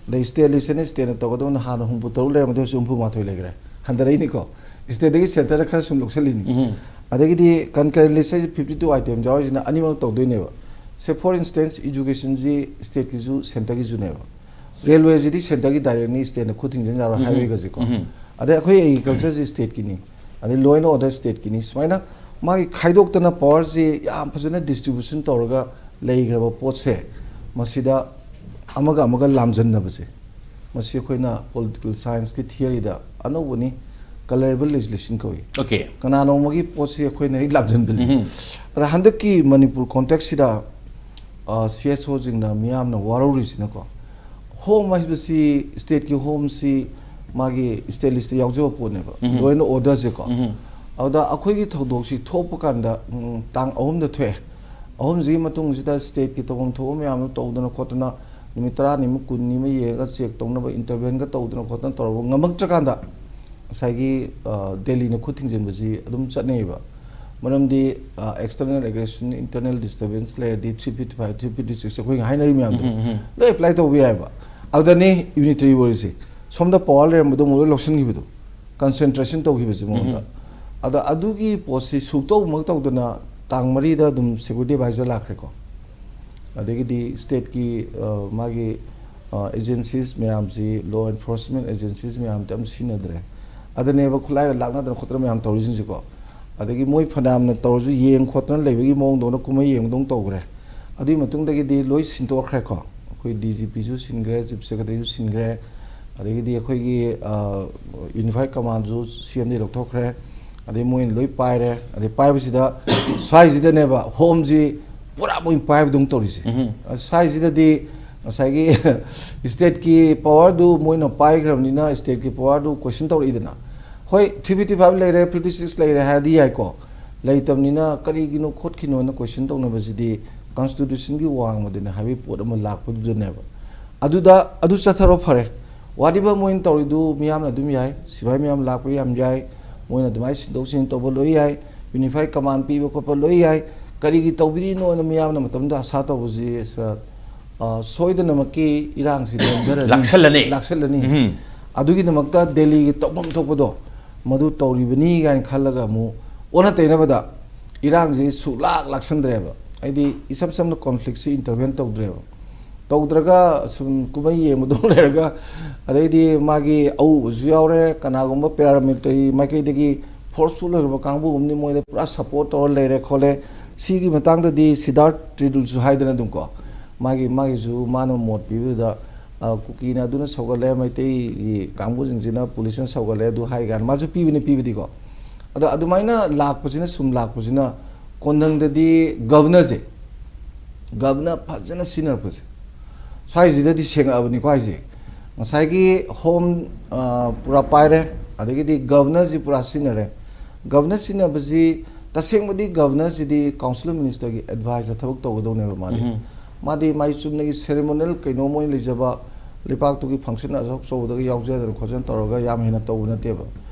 ꯑꯗꯩ ꯁ꯭ꯇꯦꯠ ꯂꯤꯁꯁꯤꯅ ꯁ꯭ꯇꯦꯠꯅ ꯇꯧꯒꯗꯕꯅ ꯍꯥꯟꯅ ꯍꯨꯝꯐꯨ ꯇꯔꯨꯛ ꯂꯩꯔꯝꯕꯗꯣ ꯍꯧꯖꯤꯛ ꯍꯨꯝꯐꯨ ꯃꯥꯊꯣꯏ ꯂꯩꯈ꯭ꯔꯦ꯫ ꯍꯟꯊꯔꯛꯏꯅꯤꯀꯣ꯫ ꯁ꯭ꯇꯦꯠꯇꯒꯤ ꯁꯦꯟꯇꯔꯗ ꯈꯔ ꯁꯨꯝ ꯂꯧꯁꯜꯂꯤꯅꯤ꯫ ꯑꯗꯒꯤꯗꯤ ꯀꯟꯀꯔꯦꯟ ꯂꯤꯁ ꯍꯥꯏꯁꯦ ꯐꯤꯐꯇꯤ ꯇꯨ ꯑꯥꯏꯇꯦꯝ ꯌꯥꯎꯔꯤꯁꯤꯅ ꯑꯅꯤꯃꯛ ꯇꯧꯗꯣꯏꯅꯦꯕ꯫ ꯁꯦ ꯐꯣꯔ ꯏꯟꯁꯇꯦꯟꯁ ꯏꯖꯨꯀꯦꯁꯟꯁꯤ ꯁ꯭ꯇꯦꯠꯀꯤꯁꯨ ꯁꯦꯟꯇꯔꯒꯤꯁꯨꯅꯦꯕ꯫ ꯔꯦꯜꯋꯦꯁꯤꯗꯤ ꯁꯦꯟꯇꯔꯒꯤ ꯗꯥꯏꯔꯦꯛꯅꯤ, ꯁ꯭ꯇꯦꯠꯅ ꯈꯨꯠ ꯊꯤꯡꯖꯤꯟ ꯌꯥꯔꯣꯏ꯫ ꯍꯥꯏꯋꯦꯒꯁꯦꯀꯣ꯫ ꯑꯗꯩ ꯑꯩꯈꯣꯏ ꯑꯦꯒ꯭ꯔꯤꯀꯜꯆꯔꯁꯤ ꯁ꯭ꯇꯦꯠꯀꯤꯅꯤ꯫ ꯑꯗꯩ ꯂꯣ ꯑꯦꯟ ꯑꯣꯔꯗꯔ ꯁ꯭ꯇꯦꯠꯀꯤꯅꯤ꯫ ꯁꯨꯃꯥꯏꯅ ꯃꯥꯒꯤ ꯈꯥꯏꯗꯣꯛꯇꯅ ꯄꯋꯥꯔꯁꯤ ꯌꯥꯝ ꯐꯖꯅ ꯗꯤꯁꯇ꯭ꯔꯤꯕ꯭ꯌꯨꯁꯟ ꯇꯧꯔꯒ ꯂꯩꯈ꯭ꯔꯕ ꯄꯣꯠꯁꯦ ꯃꯁꯤꯗ ꯑꯃꯒ ꯑꯃꯒ ꯂꯥꯝꯖꯟꯅꯕꯁꯦ ꯃꯁꯤ ꯑꯩꯈꯣꯏꯅ ꯄꯣꯂꯤꯇꯤꯀꯦꯜ ꯁꯥꯏꯟꯁꯀꯤ ꯊꯤꯌꯔꯤꯗ ꯑꯅꯧꯕꯅꯤ, ꯀꯂꯔꯦꯕꯜ ꯂꯦꯖꯤꯁꯂꯦꯁꯟ ꯀꯧꯏ꯫ Okay. ꯀꯅꯥꯅꯣꯝꯃꯒꯤ ꯄꯣꯠꯁꯤ ꯑꯩꯈꯣꯏꯅ ꯍꯦꯛ ꯂꯥꯝꯖꯟꯕꯁꯦ꯫ ꯑꯗ ꯍꯟꯗꯛꯀꯤ ꯃꯅꯤꯄꯨꯔ ꯀꯣꯟꯇꯦꯛꯁꯁꯤꯗ ꯁꯤ ꯑꯦꯁ ꯑꯣꯁꯤꯡꯅ ꯃꯤꯌꯥꯝꯅ ꯋꯥꯔꯧꯔꯤꯁꯤꯅꯀꯣ, ꯍꯣꯝ ꯍꯥꯏꯕꯁꯤ ꯁ꯭ꯇꯦꯠꯀꯤ ꯍꯣꯝꯁꯤ ꯃꯥꯒꯤ ꯁ꯭ꯇꯦꯠ ꯂꯤꯁꯇ ꯌꯥꯎꯖꯕ ꯄꯣꯠꯅꯦꯕ, ꯂꯣ ꯑꯦꯟ ꯑꯣꯔꯗꯔꯁꯦꯀꯣ꯫ ꯑꯗꯨꯗ ꯑꯩꯈꯣꯏꯒꯤ ꯊꯧꯗꯣꯛꯁꯤ ꯊꯣꯛꯄ ꯀꯥꯟꯗ ꯎꯝ, ꯇꯥꯡ ꯑꯍꯨꯝꯗ ꯊꯣꯛꯑꯦ꯫ ꯑꯍꯨꯝꯁꯤꯒꯤ ꯃꯇꯨꯡꯁꯤꯗ ꯁ꯭ꯇꯦꯠꯀꯤ ꯇꯧꯐꯝ ꯊꯣꯛꯄ ꯃꯌꯥꯝꯗꯣ ꯇꯧꯗꯅ ꯈꯣꯠꯇꯅ ꯅꯨꯃꯤꯠ ꯇꯔꯥꯅꯤꯃꯨꯛ ꯀꯨꯟꯅꯤꯃꯨꯛ ꯌꯦꯡꯉꯒ ꯆꯦꯛ ꯇꯧꯅꯕ ꯏꯟꯇꯔꯚꯦꯟꯒ ꯇꯧꯗꯅ ꯈꯣꯠꯇꯅ ꯇꯧꯔꯕ ꯉꯝꯃꯛꯇ꯭ꯔꯀꯥꯟꯗ ꯉꯁꯥꯏꯒꯤ ꯑ, ꯗꯦꯜꯂꯤꯅ ꯈꯨꯠ ꯊꯤꯡꯖꯤꯟꯕꯁꯤ ꯑꯗꯨꯝ ꯆꯠꯅꯩꯌꯦꯕ꯫ ꯃꯔꯝꯗꯤ ꯑꯦꯛꯁꯇꯔꯅꯦꯜ ꯑꯦꯒ꯭ꯔꯦꯁꯟ, ꯏꯟꯇꯔꯅꯦꯜ ꯗꯤꯁꯇꯔꯕꯦꯟꯁ ꯂꯩꯔꯗꯤ three fifty five, three fifty six ꯑꯩꯈꯣꯏꯅ ꯍꯥꯏꯅꯔꯤ ꯃꯌꯥꯝꯗꯣ ꯂꯣꯏ ꯑꯦꯄ꯭ꯂꯥꯏ ꯇꯧꯕ ꯌꯥꯏꯑꯕ꯫ ꯑꯗꯨꯗꯅꯤ ꯌꯨꯅꯤꯇꯔꯤ ꯑꯣꯏꯔꯤꯁꯦ꯫ ꯁꯣꯝꯗ ꯄꯋꯥꯔ ꯂꯩꯔꯝꯕꯗꯣ ꯑꯃꯨꯛ ꯂꯣꯏ ꯂꯧꯁꯤꯟꯈꯤꯕꯗꯣ, ꯀꯟꯁꯦꯟꯇ꯭ꯔꯦꯁꯟ ꯇꯧꯈꯤꯕꯁꯦ ꯃꯉꯣꯟꯗ꯫ ꯑꯗ ꯑꯗꯨꯒꯤ ꯄꯣꯠꯁꯤ ꯁꯨꯛꯇꯧꯃꯛ ꯇꯧꯗꯅ ꯇꯥꯡ ꯃꯔꯤꯗ ꯑꯗꯨꯝ ꯁꯦꯀ꯭ꯌꯨꯔꯤꯇꯤ ꯑꯦꯗꯚꯥꯏꯖꯔ ꯂꯥꯛꯈ꯭ꯔꯦꯀꯣ꯫ ꯑꯗꯒꯤꯗꯤ ꯁ꯭ꯇꯦꯠꯀꯤ ꯑ, ꯃꯥꯒꯤ ꯑꯦꯖꯦꯟꯁꯤꯁ ꯃꯌꯥꯝꯁꯤ, ꯂꯣ ꯑꯦꯟꯐꯣꯔꯁꯃꯦꯟ ꯑꯦꯖꯦꯟꯁꯤꯁ ꯃꯌꯥꯝꯗꯤ ꯑꯝ ꯁꯤꯖꯤꯟꯅꯗ꯭ꯔꯦ꯫ ꯑꯗꯨꯅꯦꯕ ꯈꯨꯠꯂꯥꯏꯒ ꯂꯥꯛꯅꯗꯅ ꯈꯣꯠꯇꯅ ꯃꯌꯥꯝ ꯇꯧꯔꯤꯁꯤꯡꯁꯦꯀꯣ꯫ ꯑꯗꯒꯤ ꯃꯣꯏ ꯐꯅꯌꯥꯝꯅ ꯇꯧꯔꯁꯨ ꯌꯦꯡ ꯈꯣꯠꯇꯅ ꯂꯩꯕꯒꯤ ꯃꯑꯣꯡꯗꯧꯅ ꯀꯨꯝꯍꯩ ꯌꯦꯡꯕꯗꯧꯅ ꯇꯧꯈ꯭ꯔꯦ꯫ ꯑꯗꯨꯒꯤ ꯃꯇꯨꯡꯗꯒꯤꯗꯤ ꯂꯣꯏ ꯁꯤꯟꯗꯣꯛꯈ꯭ꯔꯦꯀꯣ꯫ ꯑꯩꯈꯣꯏ ꯗꯤ ꯖꯤ ꯄꯤꯁꯨ ꯁꯤꯟꯈ꯭ꯔꯦ, ꯆꯤꯐ ꯁꯦꯀ꯭ꯔꯦꯇꯔꯤꯁꯨ ꯁꯤꯟꯈ꯭ꯔꯦ, ꯑꯗꯒꯤꯗꯤ ꯑꯩꯈꯣꯏꯒꯤ ꯌꯨꯅꯤꯐꯥꯏꯠ ꯀꯃꯥꯟꯁꯨ ꯁꯤ ꯑꯦꯝꯗꯒꯤ ꯂꯧꯊꯣꯛꯈ꯭ꯔꯦ꯫ ꯑꯗꯩ ꯃꯣꯏꯅ ꯂꯣꯏ ꯄꯥꯏꯔꯦ꯫ ꯑꯗꯩ ꯄꯥꯏꯕꯁꯤꯗ ꯁ꯭ꯋꯥꯏꯁꯤꯗꯅꯦꯕ ꯍꯣꯝꯁꯤ ꯄꯨꯔꯥ ꯃꯣꯏ ꯄꯥꯏꯕꯗꯧꯅ ꯇꯧꯔꯤꯁꯦ꯫ ꯁ꯭ꯋꯥꯏꯁꯤꯗꯗꯤ ꯉꯁꯥꯏꯒꯤ ꯁ꯭ꯇꯦꯠꯀꯤ ꯄꯋꯥꯔꯗꯨ ꯃꯣꯏꯅ ꯄꯥꯏꯈ꯭ꯔꯕꯅꯤꯅ ꯁ꯭ꯇꯦꯠꯀꯤ ꯄꯋꯥꯔꯗꯨ ꯀꯣꯏꯁꯟ ꯇꯧꯔꯛꯏꯗꯅ꯫ ꯍꯣꯏ, ꯊ꯭ꯔꯤ ꯐꯤꯐꯇꯤ ꯐꯥꯏꯚ ꯂꯩꯔꯦ, ꯐꯤꯐꯇꯤ ꯁꯤꯛꯁ ꯂꯩꯔꯦ ꯍꯥꯏꯔꯗꯤ ꯌꯥꯏꯀꯣ꯫ ꯂꯩꯇꯕꯅꯤꯅ ꯀꯔꯤꯒꯤꯅꯣ ꯈꯣꯠꯈꯤꯅꯣꯅ ꯀꯣꯏꯁꯟ ꯇꯧꯅꯕꯁꯤꯗꯤ ꯀꯟꯁꯇꯤꯇ꯭ꯌꯨꯁꯟꯒꯤ ꯋꯥꯡꯃꯗꯅꯦ ꯍꯥꯏꯕꯒꯤ ꯄꯣꯠ ꯑꯃ ꯂꯥꯛꯄꯗꯨꯗꯅꯦꯕ꯫ ꯑꯗꯨꯗ ꯑꯗꯨ ꯆꯠꯊꯔꯣ ꯐꯔꯦ꯫ Whatever ꯃꯣꯏꯅ ꯇꯧꯔꯤꯗꯨ ꯃꯤꯌꯥꯝꯅ ꯑꯗꯨꯝ ꯌꯥꯏ, ꯁꯤꯐꯥꯏ ꯃꯌꯥꯝ ꯂꯥꯛꯄ ꯌꯥꯝ ꯌꯥꯏ, ꯃꯣꯏꯅ ꯑꯗꯨꯃꯥꯏꯅ ꯁꯤꯟꯗꯣꯛ ꯁꯤꯟꯖꯤꯟ ꯇꯧꯕ ꯂꯣꯏ ꯌꯥꯏ, ꯌꯨꯅꯤꯐꯥꯏ ꯀꯃꯥꯟ ꯄꯤꯕ ꯈꯣꯠꯄ ꯂꯣꯏ ꯌꯥꯏ꯫ ꯀꯔꯤꯒꯤ ꯇꯧꯕꯤꯔꯤꯅꯣꯅ ꯃꯤꯌꯥꯝꯅ ꯃꯇꯝꯗ ꯑꯁꯥ ꯇꯧꯕꯁꯤ, ꯁꯤꯗ, ꯑ, ꯁꯣꯏꯗꯅꯃꯛꯀꯤ ꯏꯔꯥꯡꯁꯤ ꯅꯦꯝꯊꯔꯅꯤ, ꯂꯥꯛꯁꯜꯂꯅꯤ꯫ ꯂꯥꯛꯁꯜꯂꯅꯤ꯫ ꯎꯝ꯫ ꯑꯗꯨꯒꯤꯗꯃꯛꯇ ꯗꯦꯜꯂꯤꯒꯤ ꯇꯧꯐꯝ ꯊꯣꯛꯄꯗꯣ ꯃꯗꯨ ꯇꯧꯔꯤꯕꯅꯤ ꯀꯥꯏꯅ ꯈꯜꯂꯒ ꯑꯃꯨꯛ ꯑꯣꯟꯅ ꯇꯩꯅꯕꯗ ꯏꯔꯥꯡꯁꯤ ꯁꯨꯛꯂꯥꯛ ꯂꯥꯛꯁꯟꯗ꯭ꯔꯦꯕ꯫ ꯍꯥꯏꯗꯤ ꯏꯁꯝ ꯁꯝꯅ ꯀꯣꯟꯐ꯭ꯂꯤꯛꯁꯤ ꯏꯟꯇꯔꯚꯦꯟ ꯇꯧꯗ꯭ꯔꯦꯕ꯫ ꯇꯧꯗ꯭ꯔꯒ ꯁꯨꯝ ꯀꯨꯝꯍꯩ ꯌꯦꯡꯕꯗꯣ ꯂꯩꯔꯒ, ꯑꯗꯩꯗꯤ ꯃꯥꯒꯤ ꯑꯎꯕꯁꯨ ꯌꯥꯎꯔꯦ, ꯀꯅꯥꯒꯨꯝꯕ ꯄꯦꯔꯥꯃꯤꯂꯤꯇꯔꯤ ꯃꯥꯏꯀꯩꯗꯒꯤ ꯐꯣꯔꯁꯐꯨꯜ ꯑꯣꯏꯔꯕ ꯀꯥꯡꯕꯨ ꯑꯃꯅꯤ ꯃꯣꯏꯗ ꯄꯨꯔꯥ ꯁꯄꯣꯔꯠ ꯇꯧꯔ ꯂꯩꯔꯦ ꯈꯣꯠꯂꯦ꯫ ꯁꯤꯒꯤ ꯃꯇꯥꯡꯗꯗꯤ ꯁꯤꯗꯥꯔꯠ ꯇꯤꯔꯨꯜꯁꯨ ꯍꯥꯏꯗꯅ ꯑꯗꯨꯝꯀꯣ, ꯃꯥꯒꯤ, ꯃꯥꯒꯤꯁꯨ ꯃꯥꯅ ꯃꯣꯠ ꯄꯤꯕꯗꯨꯗ, ꯑ, ꯀꯨꯀꯤꯅ ꯑꯗꯨꯅ ꯁꯧꯒꯠꯂꯦ, ꯃꯩꯇꯩꯒꯤ ꯀꯥꯡꯕꯨꯁꯤꯡꯁꯤꯅ ꯄꯨꯂꯤꯁꯅ ꯁꯧꯒꯠꯂꯦ ꯑꯗꯨ ꯍꯥꯏ ꯀꯥꯟꯗ ꯃꯥꯁꯨ ꯄꯤꯕꯅꯤ, ꯄꯤꯕꯗꯤꯀꯣ꯫ ꯑꯗꯣ ꯑꯗꯨꯃꯥꯏꯅ ꯂꯥꯛꯄꯁꯤꯅ, ꯁꯨꯝ ꯂꯥꯛꯄꯁꯤꯅ ꯀꯣꯟꯊꯪꯗꯗꯤ ꯒꯕꯅꯔꯁꯦ, ꯒꯕꯅꯔ ꯐꯖꯅ ꯁꯤꯖꯤꯟꯅꯔꯛꯄꯁꯦ, ꯁ꯭ꯋꯥꯏꯁꯤꯗꯗꯤ ꯁꯦꯡꯉꯛꯑꯕꯅꯤꯀꯣ ꯍꯥꯏꯁꯦ꯫ ꯉꯁꯥꯏꯒꯤ ꯍꯣꯝ, ꯑ, ꯄꯨꯔꯥ ꯄꯥꯏꯔꯦ, ꯑꯗꯒꯤꯗꯤ ꯒꯕꯅꯔꯁꯤ ꯄꯨꯔꯥ ꯁꯤꯖꯤꯟꯅꯔꯦ꯫ ꯒꯕꯅꯔ ꯁꯤꯖꯤꯟꯅꯕꯁꯤ, ꯇꯁꯦꯡꯕꯗꯤ ꯒꯕꯅꯔꯁꯤꯗꯤ ꯀꯥꯎꯟꯁꯤꯜ ꯑꯣꯐ ꯃꯤꯅꯤꯁꯇꯔꯒꯤ ꯑꯦꯗꯚꯥꯏꯁꯇ ꯊꯕꯛ ꯇꯧꯒꯗꯧꯅꯦꯕ ꯃꯥꯗꯤ꯫ ꯎꯝ꯫ ꯃꯥꯗꯤ ꯃꯥꯏ ꯆꯨꯝꯅꯒꯤ ꯁꯦꯔꯦꯃꯣꯅꯤꯌꯦꯜ ꯀꯩꯅꯣꯝ ꯑꯣꯏꯅ ꯂꯩꯖꯕ, ꯂꯩꯄꯥꯛꯇꯨꯒꯤ ꯐꯪꯁꯟ ꯑꯆꯧ ꯑꯆꯧꯕꯗꯒ ꯌꯥꯎꯖꯗꯅ ꯈꯣꯠꯆꯗꯅ ꯇꯧꯔꯒ ꯌꯥꯝ ꯍꯦꯟꯅ ꯇꯧꯕ ꯅꯠꯇꯦꯕ꯫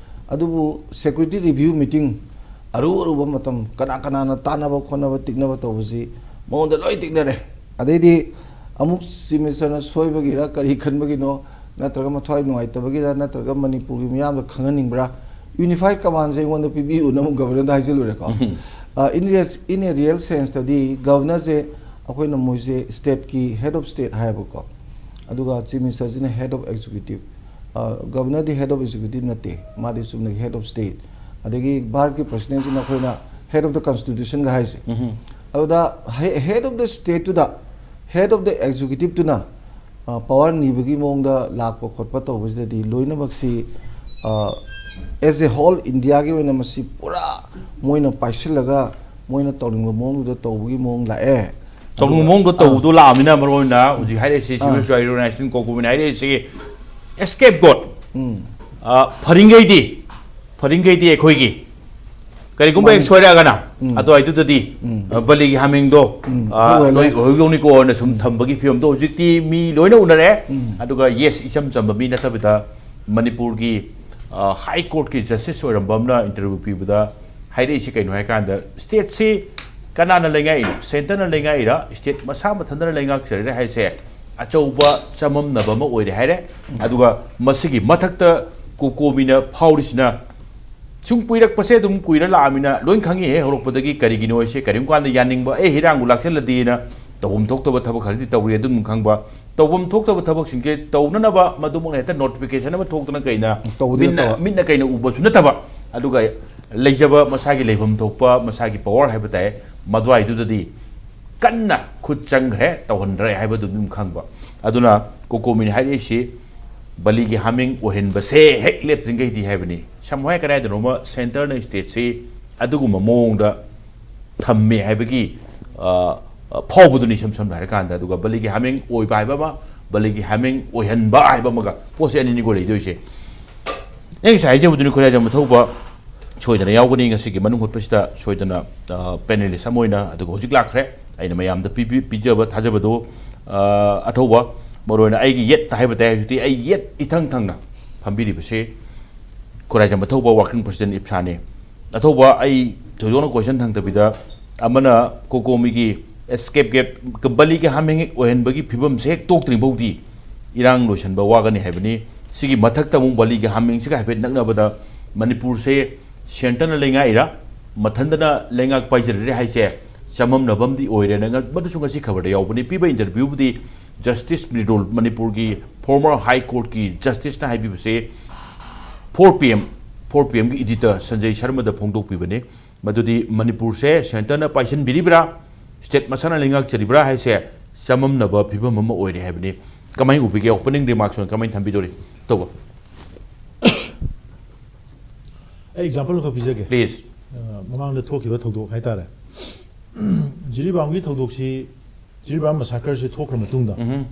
ꯑꯗꯨꯕꯨ ꯁꯦꯀ꯭ꯌꯨꯔꯤꯇꯤ ꯔꯤꯚ꯭ꯌꯨ ꯃꯤꯇꯤꯡ, ꯑꯔꯨ ꯑꯔꯨꯕ ꯃꯇꯝ, ꯀꯅꯥ ꯀꯅꯥꯅ ꯇꯥꯟꯅꯕ ꯈꯣꯠꯅꯕ ꯇꯤꯛꯅꯕ ꯇꯧꯕꯁꯤ ꯃꯉꯣꯟꯗ ꯂꯣꯏ ꯇꯤꯛꯅꯔꯦ꯫ ꯑꯗꯩꯗꯤ ꯑꯃꯨꯛ ꯆꯤꯐ ꯃꯤꯅꯤꯁꯇꯔꯅ ꯁꯣꯏꯕꯒꯤꯔ ꯀꯔꯤ ꯈꯟꯕꯒꯤꯅꯣ, ꯅꯠꯇ꯭ꯔꯒ ꯃꯊ꯭ꯋꯥꯏ ꯅꯨꯡꯉꯥꯏꯇꯕꯒꯤꯔ, ꯅꯠꯇ꯭ꯔꯒ ꯃꯅꯤꯄꯨꯔꯒꯤ ꯃꯤꯌꯥꯝꯗ ꯈꯪꯍꯟꯅꯤꯡꯕ꯭ꯔꯥ, ꯌꯨꯅꯤꯐꯥꯏꯠ ꯀꯃꯥꯟꯁꯦ ꯑꯩꯉꯣꯟꯗ ꯄꯤꯕꯤꯌꯨꯅ ꯑꯃꯨꯛ ꯒꯕꯔꯅꯔꯗ ꯍꯥꯏꯖꯤꯜꯂꯨꯔꯦꯀꯣ꯫ ꯎꯝ꯫ ꯑ, in real, in a real sense ꯇꯗꯤ ꯒꯕꯔꯅꯔꯁꯦ ꯑꯩꯈꯣꯏꯅ ꯃꯣꯏꯁꯦ ꯁ꯭ꯇꯦꯠꯀꯤ ꯍꯦꯗ ꯑꯣꯐ ꯁ꯭ꯇꯦꯠ ꯍꯥꯏꯌꯦꯕꯀꯣ, ꯑꯗꯨꯒ ꯆꯤꯐ ꯃꯤꯅꯤꯁꯇꯔꯁꯤꯅ ꯍꯦꯗ ꯑꯣꯐ ꯑꯦꯛꯖꯤꯀ꯭ꯌꯨꯇꯤꯞ꯫ ꯑ, ꯒꯕꯔꯅꯔꯗꯤ ꯍꯦꯗ ꯑꯣꯐ ꯑꯦꯛꯖꯤꯀ꯭ꯌꯨꯇꯤꯞ ꯅꯠꯇꯦ, ꯃꯥꯗꯤ ꯆꯨꯝꯅꯒꯤ ꯍꯦꯗ ꯑꯣꯐ ꯁ꯭ꯇꯦꯠ꯫ ꯑꯗꯒꯤ ꯚꯥꯔꯠꯀꯤ ꯄ꯭ꯔꯁꯤꯗꯦꯟꯁꯤꯅ ꯑꯩꯈꯣꯏꯅ ꯍꯦꯗ ꯑꯣꯐ ꯗ ꯀꯟꯁꯇꯤꯇ꯭ꯌꯨꯁꯟꯒ ꯍꯥꯏꯁꯦ꯫ ꯎꯝ꯫ ꯑꯗꯨꯗ ꯍꯦ-, ꯍꯦꯗ ꯑꯣꯐ ꯗ ꯁ꯭ꯇꯦꯠꯇꯨꯗ, ꯍꯦꯗ ꯑꯣꯐ ꯗ ꯑꯦꯛꯖꯤꯀ꯭ꯌꯨꯇꯤꯞꯇꯨꯅ, ꯑ, ꯄꯋꯥꯔ ꯅꯤꯕꯒꯤ ꯃꯑꯣꯡꯗ ꯂꯥꯛꯄ ꯈꯣꯠꯄ ꯇꯧꯕꯁꯤꯗꯗꯤ ꯂꯣꯏꯅꯃꯛꯁꯤ, ꯑ, as a whole ꯏꯟꯗꯤꯌꯥꯒꯤ ꯑꯣꯏꯅ ꯃꯁꯤ ꯄꯨꯔꯥ ꯃꯣꯏꯅ ꯄꯥꯏꯁꯤꯜꯂꯒ ꯃꯣꯏꯅ ꯇꯧꯅꯤꯡꯕ ꯃꯑꯣꯡꯗꯨꯗ ꯇꯧꯕꯒꯤ ꯃꯑꯣꯡ ꯂꯥꯛꯑꯦ꯫ ꯇꯧꯅꯤꯡꯕ ꯑꯗꯨꯒ, ꯃꯑꯣꯡꯗ ꯑꯥ꯫ ꯇꯧꯕꯗꯣ ꯂꯥꯛꯑꯃꯤꯅ ꯃꯔꯨ ꯑꯣꯏꯅ ꯍꯧꯖꯤꯛ ꯍꯥꯏꯔꯛꯏꯁꯤ, ꯑꯥ꯫ ꯁꯤꯚꯤꯜ ꯁꯣꯁꯥꯏꯇꯤ ꯑꯣꯔꯒꯅꯥꯏꯖꯦꯁꯟ ꯀꯣꯀꯨꯃꯤꯅ ꯍꯥꯏꯔꯛꯏꯁꯤ, ꯑꯦꯁꯀꯦꯞ ꯒꯣꯠ꯫ ꯎꯝ꯫ ꯑ, ꯐꯔꯤꯡꯈꯩꯗꯤ, ꯐꯔꯤꯡꯈꯩꯗꯤ ꯑꯩꯈꯣꯏꯒꯤ ꯀꯔꯤꯒꯨꯝꯕ ꯍꯦꯛ ꯃꯥꯅꯤ꯫ ꯁꯣꯏꯔꯛꯑꯒꯅ, ꯑꯗꯨꯋꯥꯏꯗꯨꯗꯗꯤ, ꯑ, ꯕꯂꯤꯒꯤ ꯍꯥꯃꯦꯡꯗꯣ, ꯑ, ꯍꯣꯏ, ꯍꯣꯏ, ꯅꯣꯏ ꯍꯣꯏ꯫ ꯑꯣꯏꯍꯧꯗꯧꯅꯤꯀꯣꯅ ꯁꯨꯝ ꯊꯝꯕꯒꯤ ꯐꯤꯕꯝꯗꯣ ꯍꯧꯖꯤꯛꯇꯤ ꯃꯤ ꯂꯣꯏꯅ ꯎꯅꯔꯦ꯫ ꯑꯗꯨꯒ, yes, ꯏꯆꯝ ꯆꯝꯕ ꯃꯤ ꯅꯠꯇꯕꯤꯗ ꯃꯅꯤꯄꯨꯔꯒꯤ, ꯑ, High Courtꯀꯤ justice ꯑꯣꯏꯔꯝꯕ ꯑꯃꯅ interview ꯄꯤꯕꯗ ꯍꯥꯏꯔꯛꯏꯁꯤ ꯀꯩꯅꯣ ꯍꯥꯏ ꯀꯥꯟꯗ, stateꯁꯤ ꯀꯅꯥꯅ ꯂꯩꯉꯥꯛꯏꯅꯣ? Centreꯅ ꯂꯩꯉꯥꯛꯏꯔꯥ? State ꯃꯁꯥ ꯃꯊꯟꯇꯅ ꯂꯩꯉꯥꯛꯆꯔꯤꯔꯥ ꯍꯥꯏꯁꯦ ꯑꯆꯧꯕ ꯆꯃꯝꯅꯕ ꯑꯃ ꯑꯣꯏꯔꯦ ꯍꯥꯏꯔꯦ꯫ ꯑꯗꯨꯒ ꯃꯁꯤꯒꯤ ꯃꯊꯛꯇ ꯀꯣꯀꯣꯃꯤꯅ ꯐꯥꯎꯔꯤꯁꯤꯅ, ꯁꯨꯝ ꯀꯨꯏꯔꯛꯄꯁꯦ ꯑꯗꯨꯝ ꯀꯨꯏꯔ ꯂꯥꯛꯑꯃꯤꯅ ꯂꯣꯏ ꯈꯪꯉꯤꯍꯦ ꯍꯧꯔꯛꯄꯗꯒꯤ꯫ ꯀꯔꯤꯒꯤꯅꯣ ꯍꯥꯏꯁꯦ ꯀꯔꯤꯒꯨꯝ ꯀꯥꯟꯗ ꯌꯥꯅꯤꯡꯕ, "ꯑꯦ, ꯏꯔꯥꯡꯕꯨ ꯂꯥꯛꯁꯜꯂꯗꯤꯅ" ꯇꯧꯐꯝ ꯊꯣꯛꯇꯕ ꯊꯕꯛ ꯈꯔꯗꯤ ꯇꯧꯔꯤ꯫ ꯑꯗꯨꯝ ꯈꯪꯕ, ꯇꯧꯐꯝ ꯊꯣꯛꯇꯕ ꯊꯕꯛꯁꯤꯡꯁꯦ ꯇꯧꯅꯅꯕ ꯃꯗꯨꯃꯛꯅ ꯍꯦꯛꯇ notification ꯑꯃ ꯊꯣꯛꯇꯅ ꯀꯩꯅ ꯇꯧꯕꯗꯤ ꯃꯤꯠꯅ, ꯅꯠꯇꯕ꯫ ꯃꯤꯠꯅ ꯀꯩꯅ ꯎꯕꯁꯨ ꯅꯠꯇꯕ, ꯑꯗꯨꯒ ꯂꯩꯖꯕ ꯃꯁꯥꯒꯤ ꯂꯩꯐꯝ ꯊꯣꯛꯄ ꯃꯁꯥꯒꯤ power ꯍꯥꯏꯕ ꯇꯥꯏ, ꯃꯗꯨꯋꯥꯏꯗꯨꯗꯗꯤ ꯀꯟꯅ ꯈꯨꯠ ꯆꯪꯈ꯭ꯔꯦ, ꯇꯧꯍꯟꯗ꯭ꯔꯦ ꯍꯥꯏꯕꯗꯨ ꯑꯗꯨꯝ ꯈꯪꯕ꯫ ꯑꯗꯨꯅ ꯀꯣꯀꯣꯃꯤꯅ ꯍꯥꯏꯔꯛꯏꯁꯤ ꯕꯂꯤꯒꯤ ꯍꯥꯃꯤꯡ ꯑꯣꯏꯍꯟꯕꯁꯦ ꯍꯦꯛ ꯂꯦꯞꯇ꯭ꯔꯤꯉꯩꯗꯤ ꯍꯥꯏꯕꯅꯤ꯫ ꯁꯝꯅ ꯍꯥꯏ ꯀꯗꯥꯏꯗꯅꯣꯃ centreꯅ stateꯁꯤ ꯑꯗꯨꯒꯨꯝꯕ ꯃꯑꯣꯡꯗ ꯊꯝꯃꯦ ꯍꯥꯏꯕꯒꯤ, ꯑ, ꯑ, ꯐꯥꯎꯕꯗꯨꯅꯤ ꯏꯁꯝ ꯁꯝꯅ ꯍꯥꯏꯔꯀꯥꯟꯗ꯫ ꯑꯗꯨꯒ ꯕꯂꯤꯒꯤ ꯍꯥꯃꯤꯡ ꯑꯣꯏꯕ ꯍꯥꯏꯕ ꯑꯃ, ꯕꯂꯤꯒꯤ ꯍꯥꯃꯤꯡ ꯑꯣꯏꯍꯟꯕ ꯍꯥꯏꯕ ꯑꯃꯒ, ꯄꯣꯠꯁꯦ ꯑꯅꯤꯅꯤꯀꯣ ꯂꯩꯗꯣꯏꯁꯦ꯫ ꯑꯩ ꯉꯁꯥꯏ ꯍꯥꯏꯖꯕꯗꯨꯅꯤ, ꯈꯨꯔꯥꯏꯖꯝꯕ ꯊꯧꯕ ꯁꯣꯏꯗꯅ ꯌꯥꯎꯒꯅꯤ ꯉꯁꯤꯒꯤ ꯃꯅꯨꯡ ꯍꯨꯠꯄꯁꯤꯗ ꯁꯣꯏꯗꯅ, ꯑ, panelist ꯑꯃ ꯑꯣꯏꯅ꯫ ꯑꯗꯨꯒ ꯍꯧꯖꯤꯛ ꯂꯥꯛꯈ꯭ꯔꯦ꯫ ꯑꯩꯅ ꯃꯌꯥꯝꯗ ꯄꯤꯕꯤ-, ꯄꯤꯖꯕ ꯊꯥꯖꯕꯗꯣ, ꯑ, ꯑꯊꯧꯕ, ꯃꯔꯨꯑꯣꯏꯅ ꯑꯩꯒꯤ ꯌꯦꯠꯇ ꯍꯥꯏꯕ ꯇꯥꯏ, ꯍꯧꯖꯤꯛꯇꯤ ꯑꯩ ꯌꯦꯠ ꯏꯊꯪ ꯊꯪꯅ ꯐꯝꯕꯤꯔꯤꯕꯁꯤ ꯈꯨꯔꯥꯏꯖꯝꯕ ꯊꯧꯕ working president ꯏꯞꯁꯥꯅꯤ꯫ ꯑꯊꯧꯕ, ꯑꯩ ꯊꯣꯏꯗꯣꯛꯅ question ꯍꯪꯗꯕꯤꯗ, ꯑꯃꯅ ꯀꯣꯀꯣꯃꯤꯒꯤ escape gate, ꯕꯂꯤꯒꯤ ꯍꯥꯃꯦꯡ ꯍꯦꯛ ꯑꯣꯏꯍꯟꯕꯒꯤ ꯐꯤꯕꯝꯁꯦ ꯍꯦꯛ ꯇꯣꯛꯇ꯭ꯔꯤ ꯐꯥꯎꯗꯤ ꯏꯔꯥꯡ ꯂꯣꯏꯁꯤꯟꯕ ꯋꯥꯒꯅꯤ ꯍꯥꯏꯕꯅꯤ꯫ ꯁꯤꯒꯤ ꯃꯊꯛꯇ ꯑꯃꯨꯛ ꯕꯂꯤꯒꯤ ꯍꯥꯃꯦꯡꯁꯤꯒ ꯍꯥꯏꯐꯦꯠ ꯅꯛꯅꯕꯗ ꯃꯅꯤꯄꯨꯔꯁꯦ centreꯅ ꯂꯩꯉꯥꯛꯏꯔꯥ, ꯃꯊꯟꯗꯅ ꯂꯩꯉꯥꯛ ꯄꯥꯏꯖꯔꯤꯔꯥ ꯍꯥꯏꯁꯦ ꯆꯃꯝꯅꯕ ꯑꯃꯗꯤ ꯑꯣꯏꯔꯦꯅ ꯉ-, ꯃꯗꯨꯁꯨ ꯉꯁꯤ ꯈꯕꯔꯗ ꯌꯥꯎꯕꯅꯤ꯫ ꯄꯤꯕ interviewꯕꯨꯗꯤ Justice ꯃ꯭ꯔꯤꯗꯨꯜ, ꯃꯅꯤꯄꯨꯔꯒꯤ former High Courtꯀꯤ justiceꯅ ꯍꯥꯏꯕꯤꯕꯁꯦ four P M, four P Mꯒꯤ editor Sanjay ꯁꯔꯃꯗ ꯐꯣꯡꯗꯣꯛꯄꯤꯕꯅꯤ꯫ ꯃꯗꯨꯗꯤ ꯃꯅꯤꯄꯨꯔꯁꯦ centreꯅ ꯄꯥꯏꯁꯤꯟꯕꯤꯔꯤꯕ꯭ꯔꯥ, state ꯃꯁꯥꯅ ꯂꯩꯉꯥꯛꯆꯔꯤꯕ꯭ꯔꯥ ꯍꯥꯏꯁꯦ ꯆꯃꯝꯅꯕ ꯐꯤꯕꯝ ꯑꯃ ꯑꯣꯏꯔꯦ ꯍꯥꯏꯕꯅꯤ꯫ ꯀꯃꯥꯏꯅ ꯎꯕꯤꯒꯦ? Opening remarks ꯑꯣꯏꯅ ꯀꯃꯥꯏꯅ ꯊꯝꯕꯤꯗꯣꯔꯤ? ꯇꯧꯕ꯫ ꯑꯩ example ꯑꯃꯈꯛ ꯄꯤꯖꯒꯦ꯫ Please. ꯑ, ꯃꯃꯥꯡꯗ ꯊꯣꯛꯈꯤꯕ ꯊꯧꯗꯣꯛ ꯍꯥꯏꯇꯥꯔꯦ꯫ ꯖꯤꯔꯤꯕꯥꯝꯒꯤ ꯊꯧꯗꯣꯛꯁꯤ, ꯖꯤꯔꯤꯕꯥꯝ massacreꯁꯤ ꯊꯣꯛꯈ꯭ꯔ ꯃꯇꯨꯡꯗ, ꯎꯝꯍꯨꯝ꯫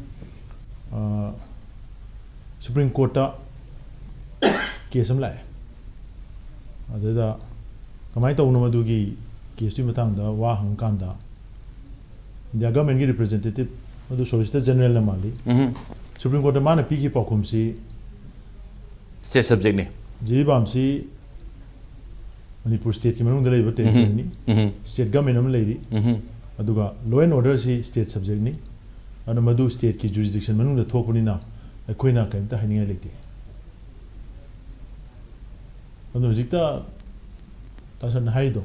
ꯑ, Supreme Courtꯇ case ꯑꯃ ꯂꯥꯛꯑꯦ꯫ ꯑꯗꯨꯗ ꯀꯃꯥꯏꯅ ꯇꯧꯕꯅꯣ ꯃꯗꯨꯒꯤ ꯀꯦꯁꯇꯨꯒꯤ ꯃꯇꯥꯡꯗ ꯋꯥ ꯍꯪꯀꯥꯟꯗ, ꯏꯟꯗꯤꯌꯥ ꯒꯚꯔꯟꯃꯦꯟꯒꯤ ꯔꯤꯄ꯭ꯔꯖꯦꯟꯇꯦꯇꯤꯚ, ꯃꯗꯨ ꯁꯣꯂꯤꯁꯤꯇꯔ ꯖꯦꯅꯔꯦꯜꯅ ꯃꯥꯜꯂꯤ, ꯎꯝ꯫ ꯁꯨꯄ꯭ꯔꯤꯝ ꯀꯣꯔꯠꯇ ꯃꯥꯅ ꯄꯤꯈꯤꯕ ꯄꯥꯎꯈꯨꯝꯁꯤ ꯁ꯭ꯇꯦꯠ ꯁꯕꯖꯦꯛꯅꯤ꯫ ꯖꯤꯔꯤꯕꯥꯝꯁꯤ ꯃꯅꯤꯄꯨꯔ ꯁ꯭ꯇꯦꯠꯀꯤ ꯃꯅꯨꯡꯗ ꯂꯩꯕ ꯇꯦꯔꯤꯇꯣꯔꯤꯅꯤ꯫ ꯎꯝ꯫ ꯁ꯭ꯇꯦꯠ ꯒꯚꯔꯟꯃꯦꯟ ꯑꯃ ꯂꯩꯔꯤ꯫ ꯎꯝ꯫ ꯑꯗꯨꯒ ꯂꯣ ꯑꯦꯟ ꯑꯣꯔꯗꯔꯁꯤ ꯁ꯭ꯇꯦꯠ ꯁꯕꯖꯦꯛꯅꯤ꯫ ꯑꯗꯨꯅ ꯃꯗꯨ ꯁ꯭ꯇꯦꯠꯀꯤ ꯖꯨꯔꯤꯁꯗꯤꯛꯁꯟ ꯃꯅꯨꯡꯗ ꯊꯣꯛꯄꯅꯤꯅ ꯑꯩꯈꯣꯏꯅ ꯀꯔꯤꯝꯇ ꯍꯥꯏꯅꯤꯡꯉꯥꯏ ꯂꯩꯇꯦ꯫ ꯑꯗꯨꯅ ꯍꯧꯖꯤꯛꯇ ꯇꯥꯁꯟꯅ ꯍꯥꯏꯔꯤꯗꯣ,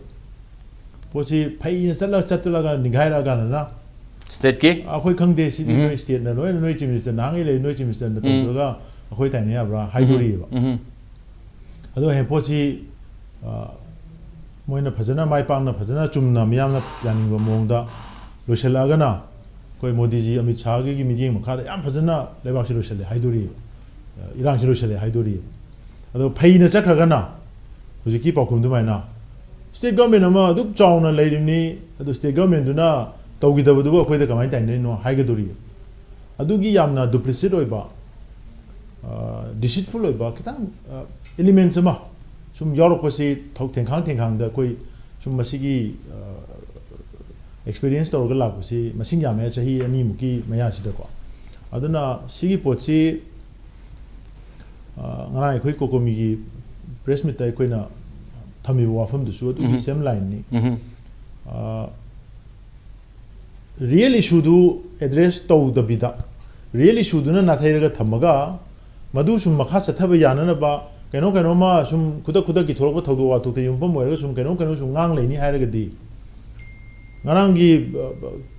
ꯄꯣꯠꯁꯤ ꯐꯩꯅ ꯆꯠꯂ ꯆꯠꯂꯒ ꯅꯤꯡꯈꯥꯏꯔꯛꯑꯀꯥꯟꯗꯅ ꯁ꯭ꯇꯦꯠꯀꯤ? ꯑꯩꯈꯣꯏ ꯈꯪꯗꯦ, ꯁꯤꯗꯤ ꯎꯝ꯫ ꯅꯣꯏ ꯁ꯭ꯇꯦꯠꯅ ꯂꯣꯏꯅ, ꯅꯣꯏ ꯆꯤꯐ ꯃꯤꯅꯤꯁꯇꯔ ꯅꯍꯥꯟꯉꯩ ꯂꯩ, ꯅꯣꯏ ꯆꯤꯐ ꯃꯤꯅꯤꯁꯇꯔꯅ ꯎꯝ꯫ ꯇꯧꯗ꯭ꯔꯒ ꯑꯩꯈꯣꯏ ꯇꯥꯏꯅ ꯌꯥꯕ꯭ꯔꯥ ꯍꯥꯏꯗꯣꯔꯤꯑꯕ꯫ ꯎꯝ꯫ ꯑꯗꯣ ꯍꯌꯦꯡ ꯄꯣꯠꯁꯤ, ꯑ, ꯃꯣꯏꯅ ꯐꯖꯅ ꯃꯥꯏ ꯄꯥꯛꯅ, ꯐꯖꯅ ꯆꯨꯝꯅ ꯃꯤꯌꯥꯝꯅ ꯌꯥꯅꯤꯡꯕ ꯃꯑꯣꯡꯗ ꯂꯣꯏꯁꯤꯜꯂꯛꯑꯒꯅ, ꯑꯩꯈꯣꯏ ꯃꯣꯗꯤꯖꯤ, ꯑꯃꯤꯠ ꯁꯥꯍꯒꯤ ꯃꯤꯠꯌꯦꯡ ꯃꯈꯥꯗ ꯌꯥꯝ ꯐꯖꯅ ꯂꯩꯕꯥꯛꯁꯤ ꯂꯣꯏꯁꯤꯜꯂꯦ ꯍꯥꯏꯗꯣꯔꯤꯑꯕ, ꯑ, ꯏꯔꯥꯡꯁꯤ ꯂꯣꯏꯁꯤꯜꯂꯦ ꯍꯥꯏꯗꯣꯔꯤꯑꯕ꯫ ꯑꯗꯣ ꯐꯩꯅ ꯆꯠꯈ꯭ꯔꯒꯅ, ꯍꯧꯖꯤꯛꯀꯤ ꯄꯥꯎꯈꯨꯝ ꯑꯗꯨꯃꯥꯏꯅ ꯁ꯭ꯇꯦꯠ ꯒꯚꯔꯟꯃꯦꯟ ꯑꯃ ꯑꯗꯨꯛ ꯆꯥꯎꯅ ꯂꯩꯔꯤꯕꯅꯤ, ꯑꯗꯨ ꯁ꯭ꯇꯦꯠ ꯒꯚꯔꯟꯃꯦꯟꯗꯨꯅ ꯇꯧꯈꯤꯗꯕꯗꯨꯕꯨ ꯑꯩꯈꯣꯏꯗ ꯀꯃꯥꯏꯅ ꯇꯥꯏꯅꯔꯤꯅꯣ ꯍꯥꯏꯒꯗꯣꯔꯤ꯫ ꯑꯗꯨꯒꯤ ꯌꯥꯝꯅ ꯗꯨꯄ꯭ꯂꯤꯁꯤꯠ ꯑꯣꯏꯕ, ꯑ, ꯗꯤꯁꯤꯠꯐꯨꯜ ꯑꯣꯏꯕ, ꯈꯤꯇꯪ, ꯑ, ꯑꯦꯂꯤꯃꯦꯟꯁ ꯑꯃ ꯁꯨꯝ ꯌꯥꯎꯔꯛꯄꯁꯤ ꯊꯧ-, ꯊꯦꯡꯈꯥꯡ ꯊꯦꯡꯈꯥꯡꯗ ꯑꯩꯈꯣꯏ ꯁꯨꯝ ꯃꯁꯤꯒꯤ, ꯑ, ꯑꯦꯛꯁꯄꯤꯔꯤꯌꯦꯟꯁ ꯇꯧꯔꯒ ꯂꯥꯛꯄꯁꯤ ꯃꯁꯤꯡ ꯌꯥꯝꯃꯦ, ꯆꯍꯤ ꯑꯅꯤꯃꯨꯛꯀꯤ ꯃꯌꯥꯁꯤꯗꯀꯣ꯫ ꯑꯗꯨꯅ ꯁꯤꯒꯤ ꯄꯣꯠꯁꯤ, ꯑ, ꯉꯔꯥꯡ ꯑꯩꯈꯣꯏ ꯀꯣꯀꯣꯃꯤꯒꯤ ꯄ꯭ꯔꯦꯁ ꯃꯤꯠꯇ ꯑꯩꯈꯣꯏꯅ ꯊꯝꯃꯤꯕ ꯋꯥꯐꯝꯗꯨꯁꯨ ꯑꯗꯨꯒꯤ ꯎꯝ꯫ ꯁꯦꯝ ꯂꯥꯏꯟꯅꯤ꯫ ꯎꯝ꯫ ꯑ, ꯔꯤꯌꯦꯜ ꯏꯁꯨꯗꯨ ꯑꯦꯗ꯭ꯔꯦꯁ ꯇꯧꯗꯕꯤꯗ, ꯔꯤꯌꯦꯜ ꯏꯁꯨꯗꯨꯅ ꯅꯥꯊꯩꯔꯒ ꯊꯝꯃꯒ, ꯃꯗꯨ ꯁꯨꯝ ꯃꯈꯥ ꯆꯠꯊꯕ ꯌꯥꯅꯅꯕ ꯀꯩꯅꯣ ꯀꯩꯅꯣꯝꯃ ꯁꯨꯝ ꯈꯨꯗꯛ ꯈꯨꯗꯛꯀꯤ ꯊꯣꯛꯂꯛꯄ ꯊꯧꯗꯣꯛ ꯋꯥꯊꯣꯛꯇ ꯌꯨꯝꯐꯝ ꯑꯣꯏꯔꯒ ꯁꯨꯝ ꯀꯩꯅꯣꯝ ꯀꯩꯅꯣꯝ ꯁꯨꯝ ꯉꯥꯡ ꯂꯩꯅꯤ ꯍꯥꯏꯔꯒꯗꯤ, ꯉꯔꯥꯡꯒꯤ, ꯑ,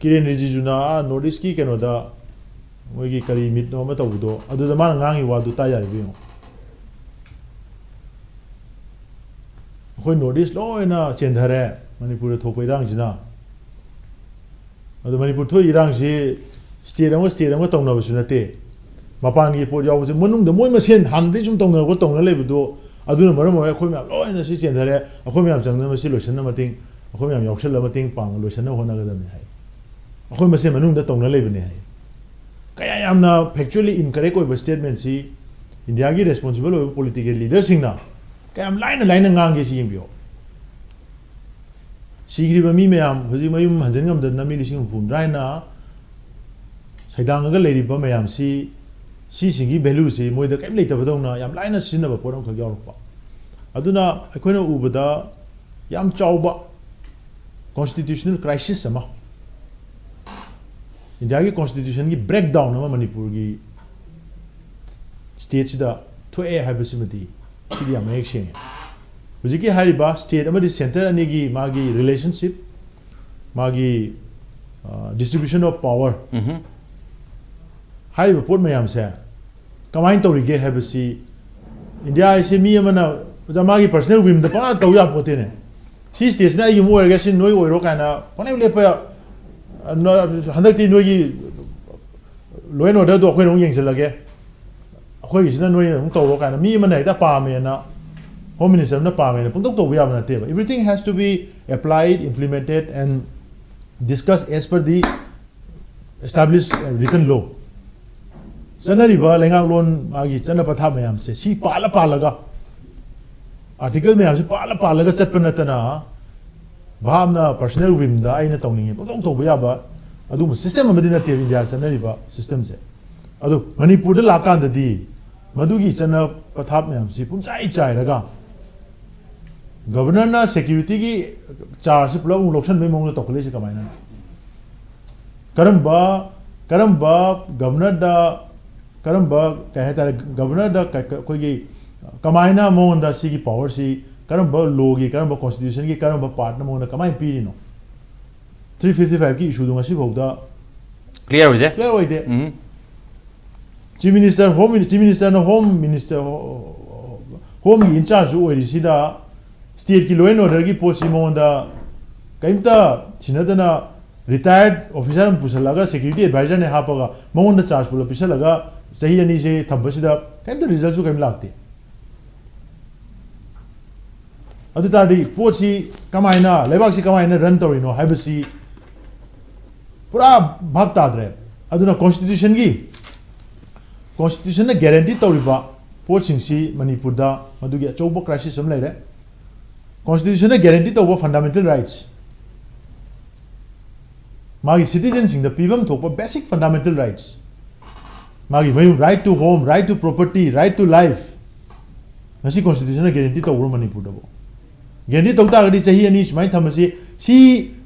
ꯀꯤꯔꯦꯟ ꯔꯤꯖꯤꯖꯨꯅ ꯑꯥ ꯅꯣꯔꯠ ꯏꯁꯀꯤ ꯀꯩꯅꯣꯗ ꯃꯣꯏꯒꯤ ꯀꯔꯤ ꯃꯤꯠꯅꯣ ꯑꯃ ꯇꯧꯕꯗꯣ, ꯑꯗꯨꯗ ꯃꯥꯅ ꯉꯥꯡꯉꯤ ꯋꯥꯗꯨ ꯇꯥ ꯌꯥꯔꯤꯕ ꯌꯦꯡꯉꯣ꯫ ꯑꯩꯈꯣꯏ ꯅꯣꯔꯠ ꯏꯁ ꯂꯣꯏꯅ ꯆꯦꯟꯊꯔꯦ ꯃꯅꯤꯄꯨꯔꯗ ꯊꯣꯛꯄ ꯏꯔꯥꯡꯁꯤꯅ꯫ ꯑꯗꯣ ꯃꯅꯤꯄꯨꯔ ꯊꯣꯛꯏ ꯏꯔꯥꯡꯁꯤ ꯁ꯭ꯇꯦꯠ ꯑꯃꯒ ꯁ꯭ꯇꯦꯠ ꯑꯃꯒ ꯇꯧꯅꯕꯁꯨ ꯅꯠꯇꯦ꯫ ꯃꯄꯥꯟꯒꯤ ꯄꯣꯠ ꯌꯥꯎꯕꯁꯦ ꯃꯅꯨꯡꯗ ꯃꯣꯏ ꯃꯁꯦꯟ ꯍꯥꯟꯅꯗꯒꯤ ꯁꯨꯝ ꯇꯧꯅꯔꯛꯄ, ꯇꯧꯅ ꯂꯩꯕꯗꯣ, ꯑꯗꯨꯅ ꯃꯔꯝ ꯑꯣꯏꯔꯒ ꯑꯩꯈꯣꯏ ꯃꯌꯥꯝ ꯂꯣꯏꯅ ꯁꯤ ꯆꯦꯟꯊꯔꯦ, ꯑꯩꯈꯣꯏ ꯃꯌꯥꯝ ꯆꯪꯗꯅ ꯃꯁꯤ ꯂꯣꯏꯁꯤꯟꯅꯕ ꯃꯇꯦꯡ, ꯑꯩꯈꯣꯏ ꯃꯌꯥꯝ ꯌꯥꯎꯁꯜꯂꯒ ꯃꯇꯦꯡ ꯄꯥꯡꯉ ꯂꯣꯏꯁꯤꯟꯅꯕ ꯍꯣꯠꯅꯒꯗꯕꯅꯤ ꯍꯥꯏ꯫ ꯑꯩꯈꯣꯏ ꯃꯁꯦꯟ ꯃꯅꯨꯡꯗ ꯇꯧꯅ ꯂꯩꯕꯅꯤ ꯍꯥꯏ꯫ ꯀꯌꯥ ꯌꯥꯝꯅ ꯐꯦꯛꯆꯨꯋꯦꯂꯤ ꯏꯟꯀꯔꯦꯛ ꯑꯣꯏꯕ ꯁ꯭ꯇꯦꯠꯃꯦꯟꯁꯤ ꯏꯟꯗꯤꯌꯥꯒꯤ ꯔꯦꯁꯄꯣꯟꯁꯤꯕꯜ ꯑꯣꯏꯕ ꯄꯣꯂꯤꯇꯤꯀꯦꯜ ꯂꯤꯗꯔꯁꯤꯡꯅ ꯀꯌꯥꯝ ꯂꯥꯏꯅ ꯂꯥꯏꯅ ꯉꯥꯡꯒꯦ ꯁꯤ ꯌꯦꯡꯕꯤꯌꯣ꯫ ꯁꯤꯈ꯭ꯔꯤꯕ ꯃꯤ ꯃꯌꯥꯝ ꯍꯧꯖꯤꯛ ꯃꯌꯨꯝ ꯍꯟꯖꯤꯟ ꯉꯝꯗꯗꯅ ꯃꯤ ꯂꯤꯁꯤꯡ ꯍꯨꯝꯐꯨ ꯍꯨꯝꯗ꯭ꯔꯥ ꯍꯦꯟꯅ ꯁꯩꯗꯥꯡꯉꯒ ꯂꯩꯔꯤꯕ ꯃꯌꯥꯝꯁꯤ, ꯁꯤꯁꯤꯡꯒꯤ value ꯁꯤ ꯃꯣꯏꯗ ꯀꯔꯤꯝ ꯂꯩꯇꯕꯗꯧꯅ ꯌꯥꯝ ꯂꯥꯏꯅ ꯁꯤꯖꯤꯟꯅꯕ ꯄꯣꯠ ꯑꯃꯈꯛ ꯌꯥꯎꯔꯛꯄ꯫ ꯑꯗꯨꯅ ꯑꯩꯈꯣꯏꯅ ꯎꯕꯗ ꯌꯥꯝ ꯆꯥꯎꯕ constitutional crisis ꯑꯃ, ꯏꯟꯗꯤꯌꯥꯒꯤ constitution ꯒꯤ breakdown ꯑꯃ ꯃꯅꯤꯄꯨꯔꯒꯤ state ꯁꯤꯗ ꯊꯣꯛꯑꯦ ꯍꯥꯏꯕꯁꯤꯃꯗꯤ ꯁꯤꯗꯤ ꯌꯥꯝ ꯃꯌꯦꯛ ꯁꯦꯡꯉꯦ꯫ ꯍꯧꯖꯤꯛꯀꯤ ꯍꯥꯏꯔꯤꯕ state ꯑꯃꯗꯤ centre ꯑꯅꯤꯒꯤ ꯃꯥꯒꯤ relationship, ꯃꯥꯒꯤ, ꯑ, distribution of power, ꯎꯝꯍꯨꯝ꯫ ꯍꯥꯏꯔꯤꯕ ꯄꯣꯠ ꯃꯌꯥꯝꯁꯦ ꯀꯃꯥꯏꯅ ꯇꯧꯔꯤꯒꯦ ꯍꯥꯏꯕꯁꯤ ꯏꯟꯗꯤꯌꯥ ꯍꯥꯏꯁꯦ ꯃꯤ ꯑꯃꯅ ꯑꯣꯖꯥ ꯃꯥꯒꯤ personal whim ꯗ ꯄꯪꯇꯧ ꯇꯧ ꯌꯥꯄꯣꯠꯇꯦꯅꯦ꯫ ꯁꯤ state ꯁꯤꯅ ꯑꯩꯒꯤ ꯑꯃ ꯑꯣꯏꯔꯒ ꯁꯤ ꯅꯣꯏ ꯑꯣꯏꯔꯣ ꯀꯥꯏꯅ ꯄꯪꯂꯦꯞ ꯂꯦꯞꯄ, ꯑ, ꯅ-, ꯍꯟꯗꯛꯇꯤ ꯅꯣꯏꯒꯤ law and order ꯗꯣ ꯑꯩꯈꯣꯏꯅ ꯑꯃꯨꯛ ꯌꯦꯡꯁꯤꯜꯂꯒꯦ, ꯑꯩꯈꯣꯏꯒꯤꯁꯤꯅ ꯅꯣꯏꯅ ꯑꯃꯨꯛ ꯇꯧꯔꯣ ꯀꯥꯏꯅ ꯃꯤ ꯑꯃꯅ ꯍꯦꯛꯇ ꯄꯥꯝꯃꯦꯅ, home minister ꯑꯃꯅ ꯄꯥꯝꯃꯦꯅ ꯄꯪꯇꯧ ꯇꯧꯕ ꯌꯥꯕ ꯅꯠꯇꯦꯕ꯫ Everything has to be applied, implemented and discussed as per the established, uh, written law. ꯆꯠꯅꯔꯤꯕ ꯂꯩꯉꯥꯛꯂꯣꯟ, ꯃꯥꯒꯤ ꯆꯠꯅ ꯄꯊꯥꯞ ꯃꯌꯥꯝꯁꯦ ꯁꯤ ꯄꯥꯜꯂ ꯄꯥꯜꯂꯒ, article ꯃꯌꯥꯝꯁꯦ ꯄꯥꯜꯂ ꯄꯥꯜꯂꯒ ꯆꯠꯄ ꯅꯠꯇꯅ, ꯚꯥꯞꯅ personal whim ꯗ ꯑꯩꯅ ꯇꯧꯅꯤꯡꯉꯦ ꯄꯪꯇꯧ ꯇꯧꯕ ꯌꯥꯕ ꯑꯗꯨꯒꯨꯝꯕ system ꯑꯃꯗꯤ ꯅꯠꯇꯦꯕ ꯏꯟꯗꯤꯌꯥ ꯆꯠꯅꯔꯤꯕ system ꯁꯦ꯫ ꯑꯗꯨ ꯃꯅꯤꯄꯨꯔꯗ ꯂꯥꯛꯀꯥꯟꯗꯗꯤ ꯃꯗꯨꯒꯤ ꯆꯠꯅ ꯄꯊꯥꯞ ꯃꯌꯥꯝꯁꯤ ꯄꯨꯝꯆꯥꯏ ꯆꯥꯏꯔꯒ, governor ꯅ security ꯒꯤ charge ꯁꯤ ꯄꯨꯂꯞ ꯑꯃꯨꯛ ꯂꯧꯁꯟꯕꯒꯤ ꯃꯑꯣꯡꯗ ꯇꯧꯈꯠꯂꯛꯏꯁꯦ ꯀꯃꯥꯏꯅ? ꯀꯔꯝꯕ, ꯀꯔꯝꯕ governor ꯗ, ꯀꯔꯝꯕ, ꯀꯩ ꯍꯥꯏꯇꯥꯔꯦ, governor ꯗ ꯀ-, ꯀ-, ꯑꯩꯈꯣꯏꯒꯤ ꯀꯃꯥꯏꯅ ꯃꯉꯣꯟꯗ ꯁꯤꯒꯤ power ꯁꯤ ꯀꯔꯝꯕ law ꯒꯤ, ꯀꯔꯝꯕ constitution ꯒꯤ, ꯀꯔꯝꯕ part ꯅ ꯃꯉꯣꯟꯗ ꯀꯃꯥꯏꯅ ꯄꯤꯔꯤꯅꯣ? three fifty five ꯀꯤ issue ꯗꯨ ꯉꯁꯤꯐꯥꯎꯗ Clear ꯑꯣꯏꯗꯦ꯫ clear ꯑꯣꯏꯗꯦ꯫ ꯎꯝ꯫ Chief minister, home minister, chief minister ꯅ home minister, home ꯒꯤ in charge ꯁꯨ ꯑꯣꯏꯔꯤꯁꯤꯗ state ꯀꯤ law and order ꯒꯤ ꯄꯣꯠꯁꯤ ꯃꯉꯣꯟꯗ ꯀꯔꯤꯝꯇ ꯁꯤꯟꯅꯗꯅ retired officer ꯑꯃ ꯄꯨꯁꯜꯂꯒ security advisor ꯅꯦ ꯍꯥꯞꯄꯒ ꯃꯉꯣꯟꯗ charge ꯄꯨꯂꯞ ꯄꯤꯁꯜꯂꯒ ꯆꯍꯤ ꯑꯅꯤꯁꯦ ꯊꯝꯕꯁꯤꯗ ꯀꯔꯤꯝꯇ result ꯁꯨ ꯀꯔꯤꯝ ꯂꯥꯛꯇꯦ꯫ ꯑꯗꯨ ꯇꯥꯔꯗꯤ ꯄꯣꯠꯁꯤ ꯀꯃꯥꯏꯅ, ꯂꯩꯕꯥꯛꯁꯤ ꯀꯃꯥꯏꯅ run ꯇꯧꯔꯤꯅꯣ ꯍꯥꯏꯕꯁꯤ ꯄꯨꯔꯥ ꯚꯥꯞ ꯇꯥꯗ꯭ꯔꯦ꯫ ꯑꯗꯨꯅ constitution ꯒꯤ, constitution ꯅ guarantee ꯇꯧꯔꯤꯕ ꯄꯣꯠꯁꯤꯡꯁꯤ ꯃꯅꯤꯄꯨꯔꯗ ꯃꯗꯨꯒꯤ ꯑꯆꯧꯕ crisis ꯑꯃ ꯂꯩꯔꯦ꯫ Constitution ꯅ guarantee ꯇꯧꯕ fundamental rights, ꯃꯥꯒꯤ ꯁꯤꯇꯤꯖꯟꯁꯤꯡꯗ ꯄꯤꯐꯝ ꯊꯣꯛꯄ ꯕꯦꯁꯤꯛ ꯐꯟꯗꯥꯃꯦꯟꯇꯦꯜ ꯔꯥꯏꯠꯁ, ꯃꯥꯒꯤ ꯃꯌꯨꯝ, right to home, right to property, right to life, ꯉꯁꯤ ꯀꯣꯟꯁꯇꯤꯇ꯭ꯌꯨꯁꯟꯅ ꯒꯦꯔꯦꯟꯇꯤ ꯇꯧꯕ꯭ꯔꯣ ꯃꯅꯤꯄꯨꯔꯗꯕꯨ? ꯒꯦꯔꯦꯟꯇꯤ ꯇꯧ ꯇꯥꯔꯒꯗꯤ ꯆꯍꯤ ꯑꯅꯤ ꯁꯨꯃꯥꯏꯅ ꯊꯝꯕꯁꯤ, ꯁꯤ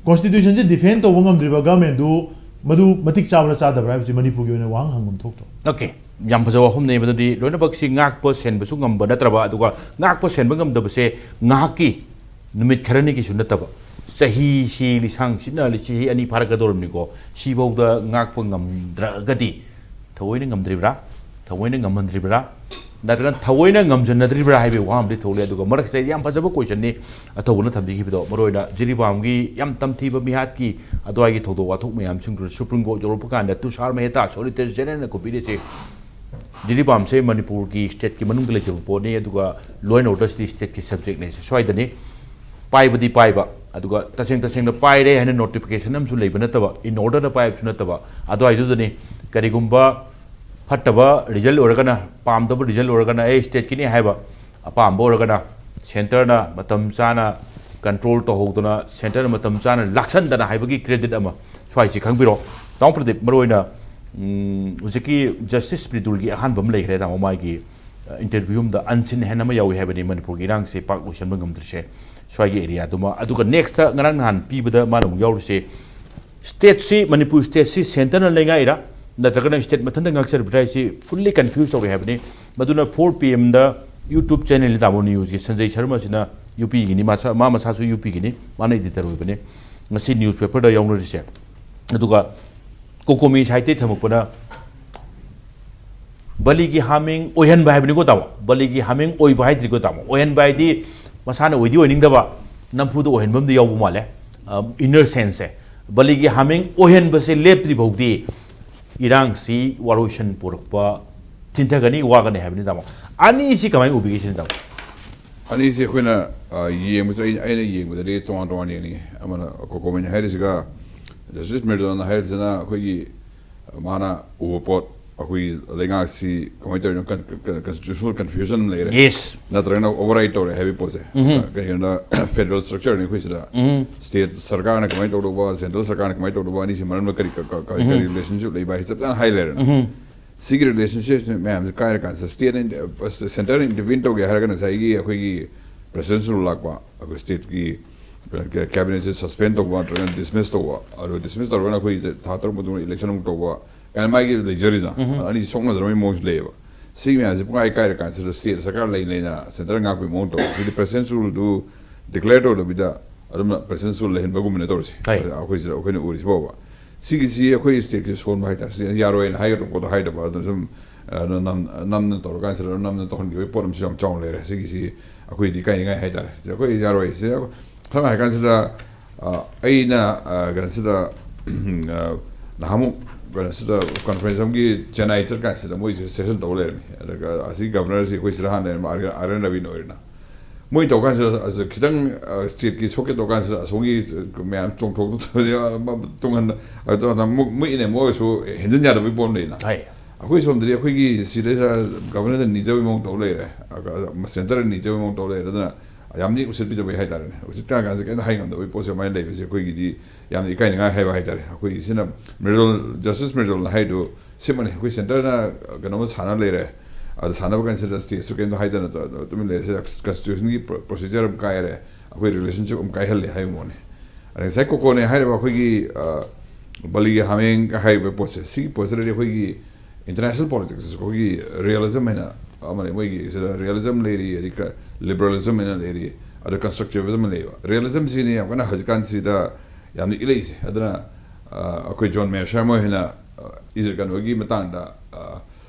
ꯀꯣꯟꯁꯇꯤꯇ꯭ꯌꯨꯁꯟꯁꯤ ꯗꯤꯐꯦꯟ ꯇꯧꯕ ꯉꯝꯗ꯭ꯔꯤꯕ ꯒꯃꯦꯟꯗꯨ ꯃꯗꯨ ꯃꯇꯤꯛ ꯆꯥꯕ꯭ꯔꯥ ꯆꯥꯗꯕ꯭ꯔꯥ ꯍꯥꯏꯕꯁꯤ ꯃꯅꯤꯄꯨꯔꯒꯤ ꯑꯣꯏꯅ ꯋꯥꯍꯪ ꯍꯪꯐꯝ ꯊꯣꯛꯇ꯭ꯔꯣ? ꯑꯣꯀꯦ, ꯌꯥꯝ ꯐꯖꯕ ꯋꯥꯐꯝꯅꯦ꯫ ꯃꯗꯨꯗꯤ ꯂꯣꯏꯅꯃꯛꯁꯤ ꯉꯥꯛꯄ ꯁꯦꯟꯕꯁꯨ ꯉꯝꯕ ꯅꯠꯇ꯭ꯔꯕ, ꯑꯗꯨꯒ ꯉꯥꯛꯄ ꯁꯦꯟꯕ ꯉꯝꯗꯕꯁꯦ ꯉꯥꯏꯍꯥꯛꯀꯤ, ꯅꯨꯃꯤꯠ ꯈꯔꯅꯤꯒꯤꯁꯨ ꯅꯠꯇꯕ, ꯆꯍꯤꯁꯤ ꯂꯤꯁꯥꯡ ꯁꯤꯠꯅ ꯆꯍꯤ ꯑꯅꯤ ꯐꯥꯔꯛꯀꯗꯧꯔꯕꯅꯤꯀꯣ, ꯁꯤꯐꯥꯎꯗ ꯉꯥꯛꯄ ꯉꯝꯗ꯭ꯔꯒꯗꯤ ꯊꯑꯣꯏꯅ ꯉꯝꯗ꯭ꯔꯤꯕ꯭ꯔꯥ, ꯊꯑꯣꯏꯅ ꯉꯝꯍꯟꯗ꯭ꯔꯤꯕ꯭ꯔꯥ, ꯅꯠꯇ꯭ꯔꯒ ꯊꯑꯣꯏꯅ ꯉꯝꯖꯟꯅꯗ꯭ꯔꯤꯕ꯭ꯔꯥ ꯍꯥꯏꯕꯒꯤ ꯋꯥ ꯑꯃꯗꯤ ꯊꯣꯛꯂꯦ꯫ ꯑꯗꯨꯒ ꯃꯔꯛꯁꯤꯗ ꯌꯥꯝ ꯐꯖꯕ ꯀꯣꯏꯁꯟꯅꯤ ꯑꯊꯧꯕꯅ ꯊꯝꯕꯤꯈꯤꯕꯗꯣ, ꯃꯔꯨꯑꯣꯏꯅ ꯖꯤꯔꯤꯕꯥꯝꯒꯤ ꯌꯥꯝ ꯇꯝꯊꯤꯕ ꯃꯤꯍꯥꯠꯀꯤ ꯑꯗꯨꯋꯥꯏꯒꯤ ꯊꯧꯗꯣꯛ ꯋꯥꯊꯣꯛ ꯃꯌꯥꯝꯁꯤꯡꯗꯨꯗ ꯁꯨꯄ꯭ꯔꯤꯝ ꯀꯣꯔꯠ ꯌꯧꯔꯛꯄ ꯀꯥꯟꯗ ꯇꯨꯁꯥꯔ ꯃꯦꯍꯇꯥ ꯁꯣꯂꯤꯇꯔ ꯖꯦꯅꯔꯦꯜꯅ ꯈꯨꯕꯤꯔꯤꯁꯦ ꯖꯤꯔꯤꯕꯥꯝꯁꯦ ꯃꯅꯤꯄꯨꯔꯒꯤ ꯁ꯭ꯇꯦꯠꯀꯤ ꯃꯅꯨꯡꯗ ꯂꯩꯖꯕ ꯄꯣꯠꯅꯤ, ꯑꯗꯨꯒ law and order ꯁꯤꯗꯤ ꯁ꯭ꯇꯦꯠꯀꯤ ꯁꯕꯖꯦꯛꯅꯦ꯫ ꯁ꯭ꯋꯥꯏꯗꯅꯤ ꯄꯥꯏꯕꯗꯤ ꯄꯥꯏꯕ, ꯑꯗꯨꯒ ꯇꯁꯦꯡ ꯇꯁꯦꯡꯅ ꯄꯥꯏꯔꯦ ꯍꯥꯏꯅ ꯅꯣꯇꯤꯐꯤꯀꯦꯁꯟ ꯑꯃꯁꯨ ꯂꯩꯕ ꯅꯠꯇꯕ, in order ꯗ ꯄꯥꯏꯕꯁꯨ ꯅꯠꯇꯕ, ꯑꯗꯨꯋꯥꯏꯗꯨꯗꯅꯤ꯫ ꯀꯔꯤꯒꯨꯝꯕ ꯐꯠꯇꯕ ꯔꯤꯖꯜ ꯑꯣꯏꯔꯒꯅ, ꯄꯥꯝꯗꯕ ꯔꯤꯖꯜ ꯑꯣꯏꯔꯒꯅ ꯑꯦ ꯁ꯭ꯇꯦꯠꯀꯤꯅꯤ ꯍꯥꯏꯕ ꯑꯄꯥꯝꯕ ꯑꯣꯏꯔꯒꯅ ꯁꯦꯟꯇꯔꯅ ꯃꯇꯝ ꯆꯥꯅ ꯀꯟꯇ꯭ꯔꯣꯜ ꯇꯧꯍꯧꯗꯅ, ꯁꯦꯟꯇꯔꯅ ꯃꯇꯝ ꯆꯥꯅ ꯂꯥꯛꯁꯟꯗꯅ ꯍꯥꯏꯕꯒꯤ ꯀ꯭ꯔꯦꯗꯤꯠ ꯑꯃ ꯁ꯭ꯋꯥꯏꯁꯤ ꯈꯪꯕꯤꯔꯣ꯫ ꯇꯥꯃꯣ ꯄ꯭ꯔꯗꯤꯞ, ꯃꯔꯨꯑꯣꯏꯅ ꯎꯝ, ꯍꯧꯖꯤꯛꯀꯤ ꯖꯁꯇꯤꯁ ꯃ꯭ꯔꯤꯗꯨꯜꯒꯤ ꯑꯍꯥꯟꯕ ꯑꯃ ꯂꯩꯈ꯭ꯔꯦ ꯇꯥꯃꯣ, ꯃꯥꯒꯤ ꯏꯟꯇꯔꯚ꯭ꯌꯨ ꯑꯃꯗ unseen hand ꯑꯃ ꯌꯥꯎꯏ ꯍꯥꯏꯕꯅꯤ ꯃꯅꯤꯄꯨꯔꯒꯤ ꯏꯔꯥꯡꯁꯦ ꯄꯥꯛ ꯂꯣꯏꯁꯤꯟꯕ ꯉꯝꯗ꯭ꯔꯤꯁꯦ ꯁ꯭ꯋꯥꯏꯒꯤ ꯑꯦꯔꯤꯌꯥꯗꯨꯃ꯫ ꯑꯗꯨꯒ ꯅꯦꯛꯁꯇ ꯉꯔꯥꯡ ꯅꯍꯥꯟ ꯄꯤꯕꯗ ꯃꯥꯅ ꯑꯃꯨꯛ ꯌꯥꯎꯔꯤꯁꯦ ꯁ꯭ꯇꯦꯠꯁꯤ, ꯃꯅꯤꯄꯨꯔ ꯁ꯭ꯇꯦꯠꯁꯤ ꯁꯦꯟꯇꯔꯅ ꯂꯩꯉꯥꯛꯏꯔꯥ ꯅꯠꯇ꯭ꯔꯒꯅ ꯁ꯭ꯇꯦꯠ ꯃꯊꯟꯇ ꯉꯥꯛꯆꯔꯤꯕ꯭ꯔꯥ ꯍꯥꯏꯁꯤ ꯐꯨꯜꯂꯤ ꯀꯟꯐ꯭ꯌꯨꯁ ꯇꯧꯔꯦ ꯍꯥꯏꯕꯅꯤ꯫ ꯃꯗꯨꯅ ꯐꯣꯔ ꯄꯤ ꯑꯦꯝꯗ ꯌꯨꯇ꯭ꯌꯨꯕ ꯆꯦꯅꯦꯜꯅꯤ ꯇꯥꯃꯣ ꯅ꯭ꯌꯨꯁꯀꯤ, ꯁꯟꯖꯩ ꯁꯔꯃꯁꯤꯅ ꯌꯨ ꯄꯤꯒꯤꯅꯤ, ꯃꯁꯥ, ꯃꯥ ꯃꯁꯥꯁꯨ ꯌꯨ ꯄꯤꯒꯤꯅꯤ, ꯃꯥꯅ ꯏꯗꯤꯇꯔ ꯑꯣꯏꯕꯅꯤ꯫ ꯉꯁꯤ ꯅ꯭ꯌꯨꯁ ꯄꯦꯄꯔꯗ ꯌꯥꯎꯅꯔꯤꯁꯦ꯫ ꯑꯗꯨꯒ ꯀꯣꯀꯣꯃꯤ ꯁꯥꯍꯤꯇ꯭ꯌ ꯊꯝꯃꯛꯄꯅ ꯕꯂꯤꯒꯤ ꯍꯥꯃꯦꯡ ꯑꯣꯏꯍꯟꯕ ꯍꯥꯏꯕꯅꯤꯀꯣ ꯇꯥꯃꯣ꯫ ꯕꯂꯤꯒꯤ ꯍꯥꯃꯦꯡ ꯑꯣꯏꯕ ꯍꯥꯏꯗ꯭ꯔꯤꯀꯣ ꯇꯥꯃꯣ꯫ ꯑꯣꯏꯍꯟꯕ ꯍꯥꯏꯗꯤ ꯃꯁꯥꯅ ꯑꯣꯏꯗꯤ ꯑꯣꯏꯅꯤꯡꯗꯕ, ꯅꯝꯐꯨꯗ ꯑꯣꯏꯍꯟꯕ ꯑꯃꯗꯤ ꯌꯥꯎꯕ ꯃꯥꯜꯂꯦ꯫ ꯏꯟꯅꯔ ꯁꯦꯟꯁꯁꯦ, ꯕꯂꯤꯒꯤ ꯍꯥꯃꯦꯡ ꯑꯣꯏꯍꯟꯕꯁꯦ ꯂꯦꯞꯇ꯭ꯔꯤ ꯐꯥꯎꯗꯤ ꯏꯔꯥꯡꯁꯤ ꯋꯥꯔꯣꯏꯁꯟ ꯄꯨꯔꯛꯄ ꯊꯤꯟꯊꯒꯅꯤ, ꯋꯥꯒꯅꯤ ꯍꯥꯏꯕꯅꯤ ꯇꯥꯃꯣ꯫ ꯑꯅꯤꯁꯤ ꯀꯃꯥꯏꯅ ꯎꯕꯤꯒꯦ ꯁꯤꯅꯤ ꯇꯥꯃꯣ? ꯑꯅꯤꯁꯤ ꯑꯩꯈꯣꯏꯅ ꯑ, ꯌꯦꯡꯕꯁꯦ, ꯑꯩ- ꯑꯩꯅ ꯌꯦꯡꯕꯗꯗꯤ ꯇꯣꯉꯥꯟ ꯇꯣꯉꯥꯟ ꯌꯦꯡꯅꯤꯡꯉꯤ꯫ ꯑꯃꯅ ꯀꯣꯀꯣꯃꯤꯅ ꯍꯥꯏꯔꯤꯁꯤꯒ ꯖꯁꯇꯤꯁ ꯃꯤꯔꯗꯣꯅ ꯍꯥꯏꯔꯤꯁꯤꯅ ꯑꯩꯈꯣꯏꯒꯤ, ꯑ, ꯃꯥꯅ ꯎꯕ ꯄꯣꯠ, ꯑꯩꯈꯣꯏꯒꯤ ꯂꯩꯉꯥꯛꯁꯤ ꯀꯃꯥꯏꯅ ꯇꯧꯔꯤꯅꯣ, constitutional confusion ꯂꯩꯔꯦ, ꯌꯦꯁ ꯅꯠꯇ꯭ꯔꯒꯅ override ꯇꯧꯔꯦ ꯍꯥꯏꯕꯒꯤ ꯄꯣꯠꯁꯦ꯫ ꯀꯩꯒꯤꯅꯣꯗ federal structure ꯅꯤ ꯑꯩꯈꯣꯏ ꯁꯤꯗ꯫ State ꯁꯔꯀꯥꯔꯅ ꯀꯃꯥꯏꯅ ꯇꯧꯗꯧꯕ, central ꯁꯔꯀꯥꯔꯅ ꯀꯃꯥꯏꯅ ꯇꯧꯗꯧꯕ, ꯑꯅꯤꯁꯤ ꯃꯔꯝꯗ ꯀꯔꯤ ꯀ- ꯀ- ꯀꯔꯤ relationship ꯂꯩꯕ ꯍꯥꯏꯁꯦ ꯆꯞ ꯆꯥꯅ ꯍꯥꯏ ꯂꯩꯔꯦꯅ꯫ ꯁꯤꯒꯤ relationship ꯃꯌꯥꯝꯁꯦ ꯀꯥꯏꯔꯀꯥꯟꯁꯤꯗ state centre intervene ꯇꯧꯒꯦ ꯍꯥꯏꯔꯒ ꯉꯁꯥꯏꯒꯤ ꯑꯩꯈꯣꯏꯒꯤ president's rule ꯂꯥꯛꯄ, ꯑꯩꯈꯣꯏ stateꯀꯤ cabinetꯁꯦ suspend ꯇꯧꯕ ꯅꯠꯇ꯭ꯔꯒꯅ dismiss ꯇꯧꯕ, ꯑꯗꯨ dismiss ꯇꯧꯔꯒꯅ ꯑꯩꯈꯣꯏ ꯊꯥ ꯇꯔꯨꯛ ꯃꯇꯨꯡꯗ election ꯑꯃꯨꯛ ꯇꯧꯕ ꯀꯥꯏꯅ ꯃꯥꯒꯤ ꯂꯩꯖꯔꯤꯗꯅ꯫ ꯑꯅꯤꯁꯤ ꯁꯣꯛꯅꯗ꯭ꯔꯕꯒꯤ ꯃꯑꯣꯡꯁꯨ ꯂꯩꯌꯦꯕ꯫ ꯁꯤꯒꯤ ꯃꯌꯥꯝꯁꯦ ꯄꯨꯡꯀꯥꯏ ꯀꯥꯏꯔꯀꯥꯟꯁꯤꯗ state ꯁꯔꯀꯥꯔ ꯂꯩ ꯂꯩꯅ centre ꯉꯥꯛꯄꯒꯤ ꯃꯑꯣꯡ ꯇꯧꯕ꯫ ꯁꯤꯗꯤ president's ruleꯗꯨ declare ꯇꯧꯗꯕꯤꯗ ꯑꯗꯨꯝꯅ president's rule ꯂꯩꯍꯟꯕꯒꯨꯝꯕꯅ ꯇꯧꯔꯤꯁꯦ꯫ ꯍꯣꯏ꯫ ꯑꯩꯈꯣꯏꯁꯤꯗ ꯑꯩꯈꯣꯏꯅ ꯎꯔꯤꯁꯤ ꯐꯥꯎꯕ꯫ ꯁꯤꯒꯤꯁꯤ ꯑꯩꯈꯣꯏ stateꯀꯤ ꯁꯣꯟꯕ ꯍꯥꯏꯇꯥꯔꯦ꯫ ꯁꯤꯗꯤ ꯌꯥꯔꯣꯏꯅ ꯍꯥꯏꯒꯗꯧꯕ ꯄꯣꯠꯇꯣ ꯍꯥꯏꯗꯕ, ꯑꯗꯨꯅ ꯁꯨꯝ ꯑ, ꯅꯝ- ꯅꯝꯅ ꯇꯧꯔꯀꯥꯟꯁꯤꯗ ꯅꯝꯅ ꯇꯧꯍꯟꯈꯤꯕꯒꯤ ꯄꯣꯠ ꯑꯃꯁꯨ ꯌꯥꯝ ꯆꯥꯎꯅ ꯂꯩꯔꯦ꯫ ꯁꯤꯒꯤꯁꯤ ꯑꯩꯈꯣꯏꯗꯤ ꯏꯀꯥꯏꯅꯤꯡꯉꯥꯏ ꯍꯥꯏꯇꯥꯔꯦ꯫ ꯁꯤ ꯑꯩꯈꯣꯏ ꯌꯥꯔꯣꯏ꯫ ꯁꯤ ꯁꯝꯅ ꯍꯥꯏꯔꯀꯥꯟꯁꯤꯗ ꯑ, ꯑꯩꯅ ꯑ, ꯀꯩꯅꯣꯁꯤꯗ ꯑ, ꯅꯍꯥꯟꯃꯨꯛ ꯀꯩꯅꯣꯁꯤꯗ conference ꯑꯃꯒꯤ ꯆꯦꯟꯅꯥꯏ ꯆꯠꯀꯥꯟꯁꯤꯗ ꯃꯣꯏꯁꯦ session ꯇꯧ ꯂꯩꯔꯝꯃꯤ꯫ ꯑꯗꯨꯒ ꯑꯁꯤ governorꯁꯤ ꯑꯩꯈꯣꯏ ꯁꯤꯗ ꯍꯥꯟꯅ ꯂꯩꯔꯝꯕ ꯑꯥꯔ ꯑꯦꯟ ꯔꯕꯤꯟ ꯑꯣꯏꯔꯦꯅ꯫ ꯃꯣꯏ ꯇꯧꯀꯥꯟꯁꯤꯗ ꯑꯁ ꯈꯤꯇꯪ stateꯀꯤ ꯁꯣꯛꯀꯦ ꯇꯧꯀꯥꯟꯁꯤꯗ ꯑꯁꯣꯝꯒꯤ ꯃꯌꯥꯝ ꯆꯣꯡꯊꯣꯛꯇꯅ ꯇꯨꯡꯍꯟ ꯃꯨꯛ ꯃꯨꯛꯏꯅꯦ꯫ ꯃꯣꯏꯁꯨ ꯍꯦꯟꯖꯤꯟ ꯌꯥꯗꯕꯒꯤ ꯄꯣꯠ ꯑꯃ ꯂꯩꯅ꯫ ꯍꯥꯏ꯫ ꯑꯩꯈꯣꯏ ꯁꯣꯝꯗꯗꯤ ꯑꯩꯈꯣꯏꯒꯤ ꯁꯤꯗꯩꯁꯤꯗ governorꯗ ꯅꯤꯖꯕꯒꯤ ꯃꯑꯣꯡ ꯇꯧ ꯂꯩꯔꯦ꯫ centreꯗ ꯅꯤꯖꯕꯒꯤ ꯃꯑꯣꯡ ꯇꯧ ꯂꯩꯔꯦ꯫ ꯑꯗꯨꯅ ꯌꯥꯝꯗꯤ ꯎꯁꯤꯠ ꯄꯤꯖꯕꯩ ꯍꯥꯏꯇꯥꯔꯦꯅꯦ꯫ ꯎꯁꯤꯠ ꯀꯥ ꯀꯥꯟꯁꯦ ꯀꯩꯝꯇ ꯍꯥꯏ ꯉꯝꯗꯕꯒꯤ ꯄꯣꯠꯁꯦ ꯑꯗꯨꯃꯥꯏꯅ ꯂꯩꯕꯁꯦ ꯑꯩꯈꯣꯏꯒꯤꯗꯤ ꯌꯥꯝꯅ ꯏꯀꯥꯏꯅꯤꯡꯉꯥꯏ ꯍꯥꯏꯕ ꯍꯥꯏꯇꯥꯔꯦ꯫ ꯑꯩꯈꯣꯏꯒꯤ ꯁꯤꯅ ꯃꯤꯔꯣꯜ, Justice ꯃꯤꯔꯣꯜꯅ ꯍꯥꯏꯗꯨ ꯁꯤꯃꯅꯤ꯫ ꯑꯩꯈꯣꯏ centreꯅ ꯀꯩꯅꯣꯝꯃ ꯁꯥꯟꯅ ꯂꯩꯔꯦ, ꯑꯗꯨ ꯁꯥꯟꯅꯕ ꯀꯥꯟꯁꯤꯗ stateꯁꯨ ꯀꯩꯝꯇ ꯍꯥꯏꯗꯅ ꯇꯨꯃꯤꯟ ꯂꯩꯔꯦ꯫ ꯁꯤꯗ constitutionꯒꯤ procedure ꯑꯃ ꯀꯥꯏꯔꯦ, ꯑꯩꯈꯣꯏ relationship ꯑꯃ ꯀꯥꯏꯍꯜꯂꯦ ꯍꯥꯏꯕ ꯃꯑꯣꯡꯅꯤ꯫ ꯑꯗ ꯉꯁꯥꯏ ꯀꯣꯀꯣꯅꯦ ꯍꯥꯏꯔꯤꯕ ꯑꯩꯈꯣꯏꯒꯤ ꯑ, ꯕꯂꯤꯒꯤ ꯍꯥꯃꯦꯡ ꯍꯥꯏꯔꯤꯕ ꯄꯣꯠꯁꯦ, ꯁꯤꯒꯤ ꯄꯣꯠꯁꯤꯗꯗꯤ ꯑꯩꯈꯣꯏꯒꯤ international politics ꯑꯩꯈꯣꯏꯒꯤ realism ꯍꯥꯏꯅ ꯑꯃ ꯂꯩ꯫ ꯃꯣꯏꯒꯤ ꯁꯤꯗ realism ꯂꯩꯔꯤ, ꯑꯗꯒꯤ liberalism ꯍꯥꯏꯅ ꯂꯩꯔꯤ, ꯑꯗ constructivism ꯑꯃ ꯂꯩꯌꯦꯕ꯫ Realismꯁꯤꯅꯤ ꯌꯥꯝ ꯀꯟꯅ ꯍꯧꯖꯤꯛꯀꯥꯟꯁꯤꯗ ꯌꯥꯝꯅ ꯏꯜꯂꯛꯏꯁꯦ꯫ ꯑꯗꯨꯅ ꯑ, ꯑꯩꯈꯣꯏ ꯖꯣꯟ ꯃꯦꯁꯔ ꯃꯣꯏ ꯍꯥꯏꯅ ꯑ, ꯏꯖ- ꯀꯩꯅꯣꯒꯤ ꯃꯇꯥꯡꯗ ꯑ,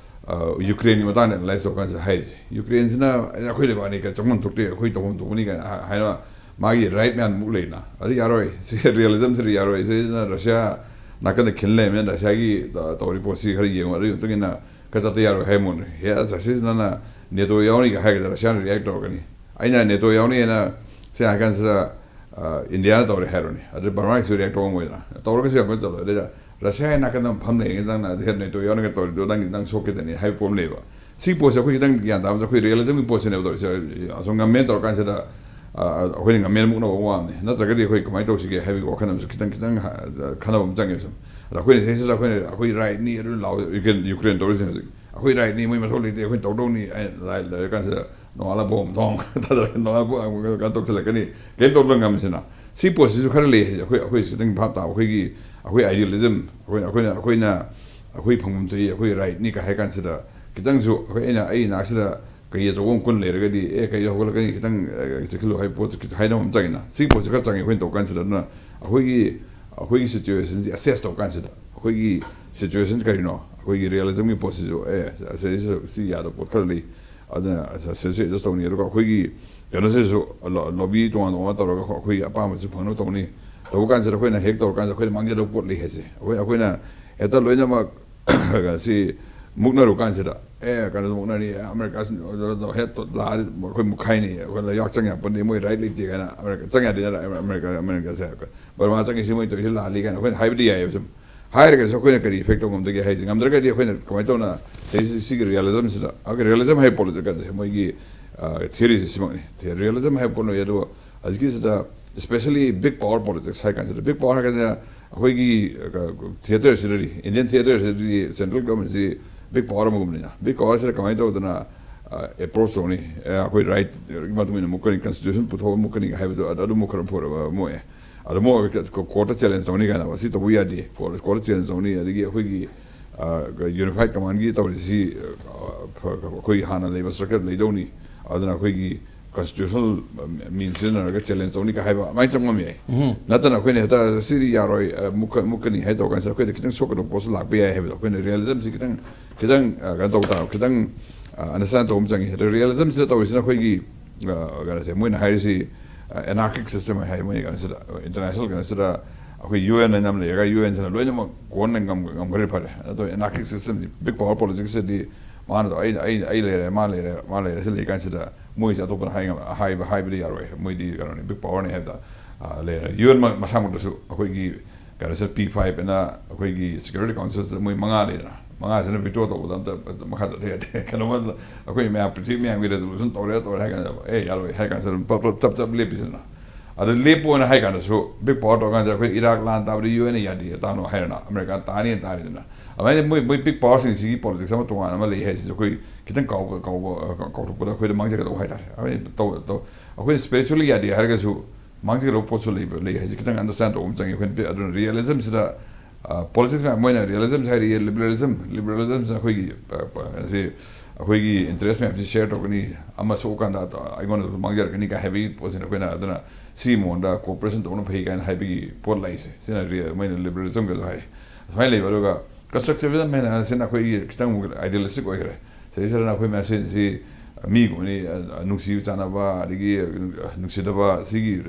ꯑ, ꯌꯨꯀ꯭ꯔꯦꯟꯒꯤ ꯃꯇꯥꯡꯗ analyse ꯇꯧꯔꯀꯥꯟꯁꯤꯗ ꯍꯥꯏꯔꯤꯁꯦ꯫ ꯌꯨꯀ꯭ꯔꯦꯟꯁꯤꯅ "ꯑꯩꯈꯣꯏ ꯂꯩꯕꯥꯛꯅꯤ ꯀꯩ ꯆꯪꯐꯝ ꯊꯣꯛꯇꯦ, ꯑꯩꯈꯣꯏ ꯇꯧꯐꯝ ꯊꯣꯛꯄꯅꯤ" ꯀꯥꯏꯅ ꯍꯥꯏ- ꯍꯥꯏꯅ ꯃꯥꯒꯤ right ꯃꯌꯥꯝꯃꯨꯛ ꯂꯩꯅ꯫ ꯑꯗꯨ ꯌꯥꯔꯣꯏ꯫ ꯁꯤ realismꯁꯤꯗꯤ ꯌꯥꯔꯣꯏ꯫ ꯁꯤꯅ ꯔꯁꯤꯌꯥ ꯅꯥꯀꯟꯗ ꯈꯤꯜ ꯂꯩꯔꯕꯅꯤꯅ ꯔꯁꯤꯌꯥꯒꯤ ꯇ- ꯇꯧꯔꯤ ꯄꯣꯠꯁꯤ ꯈꯔ ꯌꯦꯡꯉꯣ꯫ ꯑꯗꯨꯒꯤ ꯃꯇꯨꯡ ꯏꯟꯅ ꯈꯔ ꯆꯠꯇ ꯌꯥꯔꯣꯏ ꯍꯥꯏꯕ ꯃꯑꯣꯡꯅꯤ꯫ ꯍꯦ, ꯑꯁ, ꯑꯁꯤ ꯅꯪꯅ NATO ꯌꯥꯎꯅꯤꯒ ꯍꯥꯏꯒꯗ꯭ꯔꯥ? ꯔꯁꯤꯌꯥꯅ react ꯇꯧꯔꯛꯀꯅꯤ꯫ ꯑꯩꯅ NATO ꯌꯥꯎꯅꯤꯅ ꯁꯤ ꯍꯥꯏ ꯀꯥꯟꯁꯤꯗ ꯑ, ꯏꯟꯗꯤꯌꯥꯅ ꯇꯧꯔꯦ ꯍꯥꯏꯔꯣꯅꯦ꯫ ꯑꯗꯨ ꯕꯔꯃꯥꯒꯤꯁꯨ react ꯇꯧꯔꯝꯃꯣꯏꯗꯅ꯫ ꯇꯧꯔꯒꯁꯨ ꯌꯥꯝ ꯀꯟꯅ ꯆꯠꯂꯣꯏ꯫ ꯑꯗꯩꯗ ꯔꯁꯤꯌꯥꯒꯤ ꯅꯥꯀꯟꯗ ꯐꯝ ꯂꯩꯔꯤꯉꯩꯗ ꯅꯪꯅ ꯍꯦꯠ ꯅꯦꯇꯣ ꯌꯥꯎꯅꯒ ꯇꯧꯔꯤꯗꯣ ꯅꯪ, ꯅꯪ ꯁꯣꯛꯈꯤꯗꯅꯤ ꯍꯥꯏꯕ ꯄꯣꯠ ꯑꯃ ꯂꯩꯕ꯫ ꯁꯤ ꯄꯣꯠꯁꯦ ꯑꯩꯈꯣꯏ ꯈꯤꯇꯪ ꯒ꯭ꯌꯥꯟ ꯇꯥꯕꯗ ꯑꯩꯈꯣꯏ ꯔꯤꯌꯦꯂꯤꯖꯝꯒꯤ ꯄꯣꯠꯁꯤꯅꯦꯕ ꯇꯧꯔꯤꯁꯦ꯫ ꯑꯁꯣꯝ ꯉꯝꯃꯦꯅ ꯇꯧꯔꯀꯥꯟꯁꯤꯗ, ꯑ, ꯑꯩꯈꯣꯏꯅ ꯉꯝꯃꯦꯅ ꯃꯨꯛꯅꯕ ꯋꯥ ꯑꯃꯅꯤ꯫ ꯅꯠꯇ꯭ꯔꯒꯗꯤ ꯑꯩꯈꯣꯏ ꯀꯃꯥꯏꯅ ꯇꯧꯁꯤꯒꯦ ꯍꯥꯏꯕꯒꯤ ꯋꯥꯈꯜ ꯑꯃꯁꯨ ꯈꯤꯇꯪ, ꯈꯤꯇꯪ, ꯑ, ꯈꯟꯅꯕ ꯑꯃ ꯆꯪꯉꯦꯕ ꯁꯨꯝ꯫ ꯑꯗ ꯑꯩꯈꯣꯏꯅ ꯁꯤꯗꯩꯁꯤꯗ ꯑꯩꯈꯣꯏꯅ, "ꯑꯩꯈꯣꯏ ꯔꯥꯏꯠꯅꯤ" ꯑꯗꯨ ꯂꯥꯎ ꯌꯨꯀ꯭ꯔꯦꯟ, ꯌꯨꯀ꯭ꯔꯦꯟ ꯇꯧꯔꯤꯁꯤꯡ ꯍꯧꯖꯤꯛ꯫ "ꯑꯩꯈꯣꯏ ꯔꯥꯏꯠꯅꯤ, ꯃꯣꯏ ꯃꯊꯧ ꯂꯩꯇꯦ, ꯑꯩꯈꯣꯏꯅ ꯇꯧꯗꯧꯅꯤ" ꯍꯥꯏꯅ ꯂꯥꯏ-, ꯂꯩꯔꯀꯥꯟꯁꯤꯗ ꯅꯣꯡꯉꯥꯜꯂ ꯕꯣꯝ ꯊꯣꯡ ꯊꯥꯗꯔꯒ ꯅꯣꯡꯉꯥꯜꯂ ꯀꯩꯅꯣ ꯇꯧꯁꯤꯜꯂꯛꯀꯅꯤ꯫ ꯀꯩꯝ ꯇꯧꯗꯅ ꯉꯝꯁꯤꯅ꯫ ꯁꯤ ꯄꯣꯠꯁꯤꯁꯨ ꯈꯔ ꯂꯩ ꯍꯥꯏꯁꯦ꯫ ꯑꯩꯈꯣꯏ, ꯑꯩꯈꯣꯏ ꯈꯤꯇꯪ ꯚꯥꯞ ꯇꯥꯕ, ꯑꯩꯈꯣꯏꯒꯤ, ꯑꯩꯈꯣꯏ idealism, ꯑꯩꯈꯣꯏꯅ, ꯑꯩꯈꯣꯏꯅ, ꯑꯩꯈꯣꯏꯅ, "ꯑꯩꯈꯣꯏ ꯐꯪꯐꯝ ꯊꯣꯛꯏ, ꯑꯩꯈꯣꯏ ꯔꯥꯏꯠꯅꯤ" ꯀ ꯍꯥꯏ ꯀꯥꯟꯁꯤꯗ, ꯈꯤꯇꯪꯁꯨ ꯑꯩꯈꯣꯏ, ꯑꯩꯅ, ꯑꯩ ꯅꯥꯛꯁꯤꯗ ꯀꯩ ꯑꯆꯧꯕ ꯑꯃ ꯀꯨꯟ ꯂꯩꯔꯒꯗꯤ, "ꯑꯦ, ꯀꯩꯗ ꯍꯧꯒꯠꯂꯛꯀꯅꯤ, ꯈꯤꯇꯪ, ꯑ, ꯆꯦꯛꯁꯤꯜꯂꯨ" ꯍꯥꯏꯕ ꯄꯣꯠꯁꯦ ꯈꯤꯇꯪ ꯍꯥꯏꯅꯕ ꯑꯃ ꯆꯪꯉꯤꯅ꯫ ꯁꯤ ꯄꯣꯠꯁꯦ ꯈꯔ ꯆꯪꯉꯤ ꯑꯩꯈꯣꯏꯅ ꯇꯧ ꯀꯥꯟꯁꯤꯗ꯫ ꯑꯗꯨꯅ ꯑꯩꯈꯣꯏꯒꯤ, ꯑꯩꯈꯣꯏꯒꯤ situation ꯁꯤ assess ꯇꯧ ꯀꯥꯟꯁꯤꯗ, ꯑꯩꯈꯣꯏꯒꯤ situation ꯀꯔꯤꯅꯣ, ꯑꯩꯈꯣꯏꯒꯤ realism ꯒꯤ ꯄꯣꯠꯁꯤꯁꯨ, "ꯑꯦ, ꯑꯁꯤꯗꯩꯁꯤꯗ ꯁꯤ ꯌꯥꯗꯕ ꯄꯣꯠ ꯈꯔ ꯂꯩ, ꯑꯗꯨꯅ ꯑꯁꯤꯗꯩꯁꯨ adjust ꯇꯧꯅꯤ"꯫ ꯑꯗꯨꯒ ꯑꯩꯈꯣꯏꯒꯤ ꯀꯩꯅꯣꯁꯤꯁꯨ ꯂꯣ-, lobby ꯇꯣꯉꯥꯟ ꯇꯣꯉꯥꯟ ꯇꯧꯔꯒ ꯑꯩꯈꯣꯏꯒꯤ ꯑꯄꯥꯝꯕꯁꯨ ꯐꯪꯅꯕ ꯇꯧꯅꯤ꯫ ꯇꯧꯕ ꯀꯥꯟꯁꯤꯗ ꯑꯩꯈꯣꯏꯅ ꯍꯦꯛ ꯇꯧꯔꯀꯥꯟꯁꯤꯗ ꯑꯩꯈꯣꯏꯅ ꯃꯥꯡꯖꯗꯧꯕ ꯄꯣꯠ ꯂꯩ ꯍꯥꯏꯁꯦ꯫ ꯑꯩꯈꯣꯏ, ꯑꯩꯈꯣꯏꯅ ꯍꯦꯛꯇ ꯂꯣꯏꯅꯃꯛ ꯁꯤ ꯃꯨꯛꯅꯔꯨ ꯀꯥꯟꯁꯤꯗ, "ꯑꯦ, ꯀꯩꯅꯣꯗ ꯃꯨꯛꯅꯅꯤ, ꯑꯃꯦꯔꯤꯀꯥ ꯍꯦꯛ ꯂꯥꯛꯑꯗꯤ ꯑꯩꯈꯣꯏ ꯃꯨꯛꯈꯥꯏꯅꯤ, ꯑꯩꯈꯣꯏ ꯂꯩꯕꯥꯛ ꯆꯪ ꯌꯥꯄꯣꯟꯇꯦ, ꯃꯣꯏ ꯔꯥꯏꯠ ꯂꯩꯇꯦ" ꯀꯥꯏꯅ꯫ "ꯑꯃꯦꯔꯤꯀꯥ ꯆꯪ ꯌꯥꯗꯦ, ꯑꯃꯦꯔꯤꯀꯥ, ꯑꯃꯦꯔꯤꯀꯥꯁꯦ, ꯕꯔꯃꯥ ꯆꯪꯉꯤꯁꯤ ꯃꯣꯏ ꯇꯧꯔꯤꯁꯤ ꯂꯥꯜꯂꯤ" ꯀꯥꯏꯅ ꯑꯩꯈꯣꯏꯅ ꯍꯥꯏꯕꯗꯤ ꯌꯥꯏꯌꯦꯕ ꯁꯨꯝ꯫ ꯍꯥꯏꯔꯒꯁꯨ ꯑꯩꯈꯣꯏꯅ ꯀꯔꯤ effect ꯇꯧꯕ ꯉꯝꯗꯒꯦ ꯍꯥꯏꯁꯦ? ꯉꯝꯗ꯭ꯔꯒꯗꯤ ꯑꯩꯈꯣꯏꯅ ꯀꯃꯥꯏꯅ ꯇꯧꯅ ꯁꯤ-, ꯁꯤ-, ꯁꯤꯒꯤ realism ꯁꯤꯗ, ꯑꯣꯀꯦ, realism ꯍꯥꯏꯕ ꯄꯣꯠꯁꯦ ꯀꯩꯅꯣꯁꯦ, ꯃꯣꯏꯒꯤ, ꯑ, theory ꯁꯦ ꯁꯤꯃꯛꯅꯤ꯫ Realism ꯍꯥꯏꯕ ꯄꯣꯠ ꯂꯩ, ꯑꯗꯨꯒ ꯍꯧꯖꯤꯛꯀꯤꯁꯤꯗ especially big power politics ꯍꯥꯏ ꯀꯥꯟꯁꯤꯗ, big power ꯍꯥꯏ ꯀꯥꯟꯁꯤꯗ ꯑꯩꯈꯣꯏꯒꯤ, ꯑ, theatre ꯁꯤꯗꯗꯤ, Indian theatre ꯁꯤꯗꯗꯤ central government ꯁꯤ big power ꯑꯃꯒꯨꯝꯕꯅꯤꯅ, big power ꯁꯤꯗ ꯀꯃꯥꯏꯅ ꯇꯧꯗꯅ, ꯑ, approach ꯇꯧꯅꯤ? ꯑ, ꯑꯩꯈꯣꯏ right ꯒꯤ ꯃꯇꯨꯡ ꯏꯟꯅ ꯃꯨꯛꯀꯅꯤ, constitution ꯄꯨꯊꯣꯛꯑ ꯃꯨꯛꯀꯅꯤ ꯍꯥꯏꯕꯗꯣ, ꯑꯗꯨ, ꯑꯗꯨꯃꯨꯛ ꯈꯔ ꯐꯣꯔ-, ꯑ, ꯃꯣꯛꯑꯦ꯫ ꯑꯗꯣ ꯃꯣꯏ ꯀꯣꯔꯠꯇ ꯆꯦꯂꯦꯟꯖ ꯇꯧꯅꯤ ꯀꯥꯏꯅ, "ꯑꯁꯤ ꯇꯧꯕ ꯌꯥꯗꯦ, ꯀꯣꯔꯠ, ꯀꯣꯔꯠꯇ ꯆꯦꯂꯦꯟꯖ ꯇꯧꯅꯤ", ꯑꯗꯒꯤ ꯑꯩꯈꯣꯏꯒꯤ, ꯑ, ꯌꯨꯅꯤꯐꯥꯏꯠ ꯀꯃꯥꯟꯒꯤ ꯇꯧꯔꯤꯁꯤ, ꯑ, ꯐ-, ꯑꯩꯈꯣꯏ ꯍꯥꯟꯅ ꯂꯩꯕ ꯁ꯭ꯇ꯭ꯔꯛꯆꯔ ꯂꯩꯗꯧꯅꯤ, ꯑꯗꯨꯅ ꯑꯩꯈꯣꯏꯒꯤ constitutional means ꯁꯤꯖꯤꯟꯅꯔꯒ ꯆꯦꯂꯦꯟꯖ ꯇꯧꯅꯤ ꯀꯥꯏ ꯍꯥꯏꯕ ꯑꯗꯨꯃꯥꯏꯅ ꯆꯪꯉꯝ ꯌꯥꯏ꯫ ꯎꯝ꯫ ꯅꯠꯇꯅ ꯑꯩꯈꯣꯏꯅ ꯍꯦꯛꯇ "ꯁꯤꯗꯤ ꯌꯥꯔꯣꯏ, ꯑ, ꯃꯨꯛꯀ-, ꯃꯨꯛꯀꯅꯤ" ꯍꯥꯏ ꯇꯧ ꯀꯥꯟꯁꯤꯗ ꯑꯩꯈꯣꯏꯗ ꯈꯤꯇꯪ ꯁꯣꯛꯀꯗꯧꯕ ꯄꯣꯠꯁꯨ ꯂꯥꯛꯄ ꯌꯥꯏ ꯍꯥꯏꯕꯗꯣ ꯑꯩꯈꯣꯏꯅ realism ꯁꯤ ꯈꯤꯇꯪ, ꯈꯤꯇꯪ, ꯑ, ꯀꯩꯅꯣ ꯇꯧꯕ ꯇꯥꯕ, ꯈꯤꯇꯪ, ꯑ, understand ꯇꯧꯕ ꯑꯃ ꯆꯪꯉꯤ꯫ Realism ꯁꯤꯗ ꯇꯧꯔꯤꯁꯤꯅ ꯑꯩꯈꯣꯏꯒꯤ, ꯑ, ꯀꯩꯅꯣꯁꯦ, ꯃꯣꯏꯅ ꯍꯥꯏꯔꯤꯁꯤ, ꯑ, anarchic system ꯍꯥꯏ꯫ ꯃꯣꯏ ꯀꯩꯅꯣꯁꯤꯗ, international ꯀꯩꯅꯣꯁꯤꯗ ꯑꯩꯈꯣꯏ UN ꯍꯥꯏꯅ ꯑꯃ ꯂꯩꯔꯒ, UN ꯁꯤꯅ ꯂꯣꯏꯅꯃꯛ ꯀꯣꯟꯅ ꯉꯝ-, ꯉꯝꯈ꯭ꯔꯦ ꯐꯔꯦ꯫ ꯑꯗꯣ anarchic system ꯗꯤ, big power politics ꯁꯤꯗꯤ ꯃꯥꯅ ꯇꯧ-, "ꯑꯩ, ꯑꯩ, ꯑꯩ ꯂꯩꯔꯦ, ꯃꯥ ꯂꯩꯔꯦ, ꯃꯥ ꯂꯩꯔꯦ" ꯁꯤ ꯂꯩ ꯀꯥꯟꯁꯤꯗ ꯃꯣꯏꯁꯦ ꯑꯇꯣꯞꯄꯅ ꯍꯥꯏ ꯉꯝ-, ꯍꯥꯏꯕ, ꯍꯥꯏꯕꯗꯤ ꯌꯥꯔꯣꯏ꯫ ꯃꯣꯏꯗꯤ ꯀꯩꯅꯣꯅꯤ, big power ꯅꯤ ꯍꯥꯏꯕꯗ, ꯑ, ꯂꯩꯔꯦ꯫ UN ꯃ-, ꯃꯁꯥꯃꯛꯇꯁꯨ ꯑꯩꯈꯣꯏꯒꯤ ꯀꯩꯅꯣꯁꯤꯗ ꯄꯤ ꯐꯥꯏꯚ ꯑꯅ ꯑꯩꯈꯣꯏꯒꯤ ꯁꯦꯀ꯭ꯌꯨꯔꯤꯇꯤ ꯀꯥꯎꯟꯁꯤꯜꯁꯤꯗ ꯃꯣꯏ ꯃꯉꯥ ꯂꯩꯗꯅ, ꯃꯉꯥꯁꯤꯅ ꯚꯤꯇꯣ ꯇꯧꯕꯗ ꯑꯝꯇ ꯃꯈꯥ ꯆꯠꯊ ꯌꯥꯗꯦ꯫ ꯀꯩꯅꯣꯃ ꯑꯩꯈꯣꯏ ꯃꯌꯥꯝ, ꯄ꯭ꯔꯤꯊꯤꯕꯤ ꯃꯌꯥꯝꯒꯤ ꯔꯦꯖꯣꯂꯨꯁꯟ ꯇꯧꯔꯦ ꯇꯧꯔꯦ ꯍꯥꯏ ꯀꯥꯟꯗ, "ꯑꯦ, ꯌꯥꯔꯣꯏ" ꯍꯥꯏ ꯀꯥꯟꯗ ꯑꯗꯨꯝ ꯄꯞ ꯄꯞ ꯆꯞ ꯆꯞ ꯂꯦꯞꯄꯤꯁꯤꯅ꯫ ꯑꯗꯨ ꯂꯦꯞꯄꯣꯅ ꯍꯥꯏ ꯀꯥꯟꯗꯁꯨ, ꯕꯤꯛ ꯄꯥꯋꯔ ꯇꯧꯔ ꯀꯥꯟꯗ ꯑꯩꯈꯣꯏ ꯏꯔꯥꯛ ꯂꯥꯟ ꯇꯥꯕꯗ ꯌꯨ ꯑꯦꯟꯅ ꯌꯥꯗꯦ, ꯇꯥꯅꯣ ꯍꯥꯏꯔꯅ ꯑꯃꯦꯔꯤꯀꯥ ꯇꯥꯅꯤꯅ ꯇꯥꯔꯤꯗꯅ꯫ ꯑꯗꯨꯃꯥꯏꯅ ꯃꯣꯏ, ꯃꯣꯏ ꯕꯤꯛ ꯄꯥꯋꯔꯁꯤꯡꯁꯤꯒꯤ ꯄꯣꯂꯤꯇꯤꯛꯁ ꯑꯃ ꯇꯣꯉꯥꯟꯅ ꯑꯃ ꯂꯩ ꯍꯥꯏꯁꯤꯁꯨ ꯑꯩꯈꯣꯏ ꯈꯤꯇꯪ ꯀꯥꯎꯕ, ꯀꯥꯎꯕ, ꯀꯥꯎꯊꯣꯛꯄꯗ ꯑꯩꯈꯣꯏꯗ ꯃꯥꯡꯖꯒꯗꯧꯕ ꯍꯥꯏꯇꯥꯔꯦ꯫ ꯑꯩꯈꯣꯏꯅ ꯇꯧ-, ꯇꯧ-, ꯑꯩꯈꯣꯏꯅ ꯁ꯭ꯄꯤꯔꯤꯆꯨꯋꯦꯜꯂꯤ ꯌꯥꯗꯦ ꯍꯥꯏꯔꯒꯁꯨ ꯃꯥꯡꯖꯒꯗꯧꯕ ꯄꯣꯠꯁꯨ ꯂꯩꯕ, ꯂꯩ ꯍꯥꯏꯁꯦ ꯈꯤꯇꯪ ꯑꯟꯗꯔꯁ꯭ꯇꯦꯟ ꯇꯧꯕ ꯑꯃ ꯆꯪꯉꯤ꯫ ꯑꯩꯈꯣꯏꯅ ꯑꯗꯨꯅ ꯔꯤꯌꯦꯂꯤꯖꯝꯁꯤꯗ, ꯑ, ꯄꯣꯂꯤꯇꯤꯛꯁ ꯃꯌꯥꯝ, ꯃꯣꯏꯅ ꯔꯤꯌꯦꯂꯤꯖꯝꯁꯦ ꯍꯥꯏꯔꯤ, ꯂꯤꯕꯔꯦꯂꯤꯖꯝ, ꯂꯤꯕꯔꯦꯂꯤꯖꯝꯁꯤꯅ ꯑꯩꯈꯣꯏꯒꯤ, ꯑ, ꯄ-, ꯁꯤ ꯑꯩꯈꯣꯏꯒꯤ ꯏꯟꯇꯔꯦꯁ ꯃꯌꯥꯝꯁꯤ ꯁꯦꯌꯔ ꯇꯧꯒꯅꯤ, ꯑꯃ ꯁꯣꯛꯑꯀꯥꯟꯗ ꯑꯩꯉꯣꯟꯗꯁꯨ ꯃꯥꯡꯖꯔꯛꯀꯅꯤ ꯀꯥꯏ ꯍꯥꯏꯕꯒꯤ ꯄꯣꯠꯁꯤꯅ ꯑꯩꯈꯣꯏꯅ ꯑꯗꯨꯅ ꯁꯤꯒꯤ ꯃꯑꯣꯡꯗ ꯀꯣꯑꯣꯄꯔꯦꯁꯟ ꯇꯧꯕꯅ ꯐꯩ ꯀꯥꯏꯅ ꯍꯥꯏꯕꯒꯤ ꯄꯣꯠ ꯂꯥꯛꯏꯁꯦ꯫ ꯁꯤꯅ ꯔꯤ-, ꯃꯣꯏꯅ ꯂꯤꯕꯔꯦꯂꯤꯖꯝꯒꯁꯨ ꯍꯥꯏ꯫ ꯑꯁꯨꯃꯥꯏꯅ ꯂꯩꯕ꯫ ꯑꯗꯨꯒ ꯀꯟꯁꯇ꯭ꯔꯛꯇꯤꯚꯤꯖꯝ ꯍꯥꯏꯅ ꯁꯤꯅ ꯑꯩꯈꯣꯏꯒꯤ ꯈꯤꯇꯪ ꯑꯃꯨꯛ ꯑꯥꯏꯗꯤꯌꯦꯂꯤꯁꯇꯤꯛ ꯑꯣꯏꯈ꯭ꯔꯦ꯫ ꯁꯤꯗꯩꯁꯤꯗꯅ ꯑꯩꯈꯣꯏ ꯃꯁꯦꯟꯁꯤ ꯃꯤꯒꯨꯝꯕꯅꯤ, ꯑ, ꯅꯨꯡꯁꯤ ꯆꯥꯟꯅꯕ, ꯑꯗꯒꯤ, ꯑ, ꯅꯨꯡꯁꯤꯗꯕ, ꯁꯤꯒꯤ,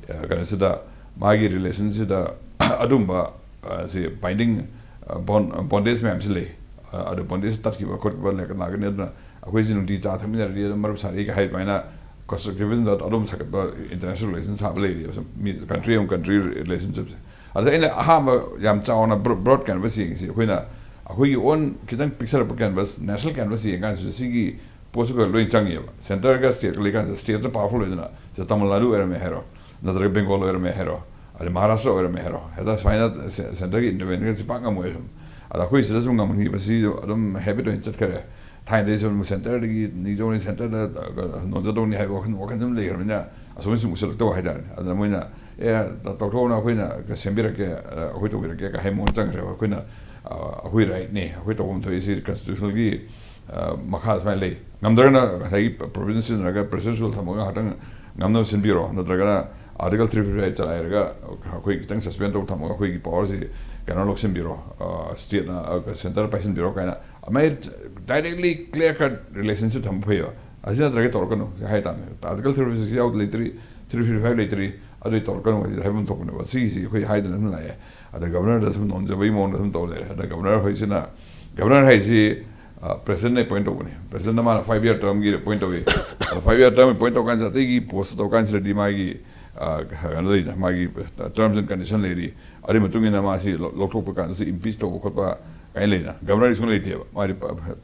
ꯑ, ꯀꯩꯅꯣꯁꯤꯗ, ꯃꯥꯒꯤ ꯔꯤꯂꯦꯁꯟꯁꯤꯗ ꯑꯗꯨꯝꯕ, ꯑ, ꯁꯤ ꯕꯥꯏꯟꯗꯤꯡ, ꯑ, ꯕꯣꯟ-, ꯕꯣꯟꯗꯦꯖ ꯃꯌꯥꯝꯁꯤ ꯂꯩ꯫ ꯑ, ꯑꯗꯨ ꯕꯣꯟꯗꯦꯖ ꯇꯠꯈꯤꯕ ꯈꯣꯠꯈꯤꯕ ꯂꯩ-, ꯂꯥꯛꯀꯅꯤ꯫ ꯑꯗꯨꯅ ꯑꯩꯈꯣꯏꯁꯤ ꯅꯨꯡꯇꯤ ꯆꯥ ꯊꯛꯃꯤꯟꯅꯔꯗꯤ ꯑꯗꯨꯝ ꯃꯔꯨꯞ ꯁꯥꯔꯛꯏ ꯍꯥꯏ ꯑꯗꯨꯃꯥꯏꯅ ꯀꯟꯁꯇ꯭ꯔꯛꯇꯤꯚꯤꯖꯝꯗ ꯑꯗꯨꯝ ꯁꯥꯒꯠꯄ ꯏꯟꯇꯔꯅꯦꯁꯅꯦꯜ ꯔꯤꯂꯦꯁꯟ ꯁꯥꯕ ꯂꯩꯔꯤꯕ, ꯁꯨꯝ ꯃꯤ, ꯀꯟꯇ꯭ꯔꯤ ꯑꯃ ꯀꯟꯇ꯭ꯔꯤ ꯔꯤꯂꯦꯁꯟꯁꯤꯞꯁꯦ꯫ ꯑꯗ ꯑꯩꯅ ꯑꯍꯥꯟꯕ ꯌꯥꯝ ꯆꯥꯎꯅ ꯕ꯭ꯔꯣ-, ꯕ꯭ꯔꯣꯗ ꯀꯦꯟꯚꯁ ꯌꯦꯡꯉꯤꯁꯤ ꯑꯩꯈꯣꯏꯅ, ꯑꯩꯈꯣꯏꯒꯤ ꯑꯣꯟ ꯈꯤꯇꯪ ꯄꯤꯛꯁꯜꯂꯛꯄ ꯀꯦꯟꯚꯁ, ꯅꯦꯁꯅꯦꯜ ꯀꯦꯟꯚꯁ ꯌꯦꯡꯉꯀꯥꯟꯁꯤꯗ ꯁꯤꯒꯤ ꯄꯣꯠꯁꯨ ꯈꯔ ꯂꯣꯏ ꯆꯪꯉꯦꯕ꯫ ꯁꯦꯟꯇꯔꯒ ꯁ꯭ꯇꯦꯠꯀ ꯂꯩꯀꯥꯟꯁꯤꯗ ꯁ꯭ꯇꯦꯠꯁꯦ ꯄꯥꯋꯔꯐꯨꯜ ꯑꯣꯏꯗꯅ, ꯁꯤꯗ ꯇꯥꯃꯤꯜ ꯅꯥꯗꯨ ꯑꯣꯏꯔꯝꯃꯦ ꯍꯥꯏꯔꯣ, ꯅꯠꯇ꯭ꯔꯒ ꯕꯦꯡꯒꯣꯜ ꯑꯣꯏꯔꯝꯃꯦ ꯍꯥꯏꯔꯣ, ꯑꯗꯩ ꯃꯍꯥꯔꯥꯁꯇ꯭ꯔ ꯑꯣꯏꯔꯝꯃꯦ ꯍꯥꯏꯔꯣ, ꯍꯦꯛꯇ ꯁꯨꯃꯥꯏꯅ ꯁꯦ-, ꯁꯦꯟꯇꯔꯒꯤ ꯏꯟꯇꯔꯚꯦꯟꯁꯟꯁꯤ ꯄꯥꯛ ꯉꯝꯃꯣꯏ ꯁꯨꯝ꯫ ꯑꯗ ꯑꯩꯈꯣꯏ ꯁꯤꯗ ꯁꯨꯝ ꯉꯝꯍꯟꯈꯤꯕꯁꯤ ꯑꯗꯨꯝ ꯍꯦꯕꯤꯠ ꯑꯣꯏꯅ ꯆꯠꯈ꯭ꯔꯦ꯫ ꯊꯥꯏꯅꯗꯩ ꯁꯨꯝ ꯁꯦꯟꯇꯔꯗꯒꯤ ꯅꯤꯖꯧꯅꯤ, ꯁꯦꯟꯇꯔꯗ, ꯑ, ꯅꯣꯟꯖꯗꯧꯅꯤ ꯍꯥꯏꯕ ꯋꯥꯈꯜ, ꯋꯥꯈꯜ ꯑꯗꯨꯝ ꯂꯩꯈ꯭ꯔꯕꯅꯤꯅ ꯑꯁꯣꯝꯗ ꯁꯨꯝ ꯎꯁꯜꯂꯛꯇꯕ ꯍꯥꯏꯇꯥꯔꯦ꯫ ꯑꯗꯨꯅ ꯃꯣꯏꯅ, "ꯑꯦ, ꯇ-, ꯇꯧꯊꯣꯛꯎꯅꯨ, ꯑꯩꯈꯣꯏꯅ ꯁꯦꯝꯕꯤꯔꯛꯀꯦ, ꯑ, ꯑꯩꯈꯣꯏ ꯇꯧꯕꯤꯔꯛꯀꯦ" ꯀ ꯍꯥꯏ ꯃꯑꯣꯡ ꯆꯪꯈ꯭ꯔꯦꯕ꯫ ꯑꯩꯈꯣꯏꯅ, ꯑ, ꯑꯩꯈꯣꯏ ꯔꯥꯏꯠꯅꯤ, ꯑꯩꯈꯣꯏ ꯇꯧꯐꯝ ꯊꯣꯛꯏ, ꯁꯤ ꯀꯟꯁꯇꯤꯇ꯭ꯌꯨꯁꯅꯦꯜꯒꯤ, ꯑ, ꯃꯈꯥꯗ ꯁꯨꯃꯥꯏꯅ ꯂꯩ꯫ ꯉꯝꯗ꯭ꯔꯒꯅ ꯉꯁꯥꯏꯒꯤ ꯄ꯭ꯔꯣꯚꯤꯖꯟ ꯁꯤꯖꯤꯟꯅꯔꯒ ꯄ꯭ꯔꯦꯁꯔ ꯁꯨꯜ ꯊꯝꯃꯒ ꯉꯥꯏꯍꯥꯛꯇꯪ ꯉꯝꯅꯕ ꯁꯤꯟꯕꯤꯔꯣ, ꯅꯠꯇ꯭ꯔꯒꯅ ꯑꯥꯔꯇꯤꯀꯜ ꯊ꯭ꯔꯤ ꯐꯤꯐꯇꯤ ꯐꯥꯏꯚ ꯆꯂꯥꯏꯔꯒ ꯑꯩꯈꯣꯏ ꯈꯤꯇꯪ ꯁꯁꯄꯦꯟ ꯇꯧ ꯊꯝꯃꯒ ꯑꯩꯈꯣꯏꯒꯤ ꯄꯋꯥꯔꯁꯤ ꯀꯩꯅꯣ ꯂꯧꯁꯤꯟꯕꯤꯔꯣ, ꯑ, ꯁ꯭ꯇꯦꯠꯅ, ꯑ, ꯁꯦꯟꯇꯔ ꯄꯥꯏꯁꯤꯟꯕꯤꯔꯣ ꯀꯥꯏꯅ ꯑꯗꯨꯃꯥꯏꯅ ꯗꯥꯏꯔꯦꯛꯂꯤ ꯀ꯭ꯂꯤꯌꯥꯔ ꯀꯠ ꯔꯤꯂꯦꯁꯟꯁꯤꯞ ꯊꯝꯕ ꯐꯩꯌꯦꯕ꯫ ꯑꯁꯤ ꯅꯠꯇ꯭ꯔꯒ ꯇꯧꯔꯛꯀꯅꯨ ꯁꯤ ꯍꯥꯏ ꯇꯥꯕꯅꯦ꯫ ꯑꯥꯔꯇꯤꯀꯜ ꯊ꯭ꯔꯤ ꯐꯤꯐꯇꯤ ꯁꯤꯛꯁ ꯌꯥꯎꯗ ꯂꯩꯇ꯭ꯔꯤ, ꯊ꯭ꯔꯤ ꯐꯤꯐꯇꯤ ꯐꯥꯏꯚ ꯂꯩꯇ꯭ꯔꯤ, ꯑꯗꯨꯗꯤ ꯇꯧꯔꯛꯀꯅꯨ ꯍꯥꯏꯁꯤ ꯍꯥꯏꯐꯝ ꯊꯣꯛꯄꯅꯦꯕ꯫ ꯁꯤꯒꯤꯁꯤ ꯑꯩꯈꯣꯏ ꯍꯥꯏꯗꯅ ꯑꯗꯨꯝ ꯂꯥꯛꯑꯦ꯫ ꯑꯗ ꯒꯕꯔꯅꯔꯗ ꯁꯨꯝ ꯅꯣꯟꯖꯕꯒꯤ ꯃꯑꯣꯡꯗ ꯁꯨꯝ ꯇꯧ ꯂꯩꯔꯦ꯫ ꯑꯗ ꯒꯕꯔꯅꯔ ꯍꯣꯏꯁꯤꯅ, ꯒꯕꯔꯅꯔ ꯍꯥꯏꯁꯤ, ꯑ, ꯄ꯭ꯔꯦꯁꯤꯗꯦꯟꯠꯅ ꯑꯦꯄꯣꯏꯟꯠ ꯇꯧꯕꯅꯤ꯫ ꯄ꯭ꯔꯦꯁꯤꯗꯦꯟꯠꯅ ꯃꯥꯅ ꯐꯥꯏꯚ ꯏꯌꯔ ꯇꯔꯝꯒꯤ ꯑꯦꯄꯣꯏꯟꯠ ꯇꯧꯏ꯫ ꯑꯗ ꯐꯥꯏꯚ ꯏꯌꯔ ꯇꯔꯝ ꯑꯦꯄꯣꯏꯟꯠ ꯇꯧꯀꯥꯟꯁꯤꯗ ꯑꯇꯩꯒꯤ ꯄꯣꯁꯇ ꯇꯧꯀꯥꯟꯁꯤꯗꯗꯤ ꯃꯥꯒꯤ ꯑ, ꯀꯩꯅꯣ ꯂꯩꯅ, ꯃꯥꯒꯤ terms and condition ꯂꯩꯔꯤ꯫ ꯑꯗꯨꯒꯤ ꯃꯇꯨꯡ ꯏꯟꯅ ꯃꯥꯁꯤ ꯂꯧ-, ꯂꯧꯊꯣꯛꯄ ꯀꯥꯟꯗꯁꯨ impeach ꯇꯧꯕ ꯈꯣꯠꯄ ꯀꯥꯏꯅ ꯂꯩꯅ, governorꯒꯤ ꯁꯨꯡꯂꯩ ꯂꯩꯇꯦꯕ꯫ ꯃꯥꯗꯤ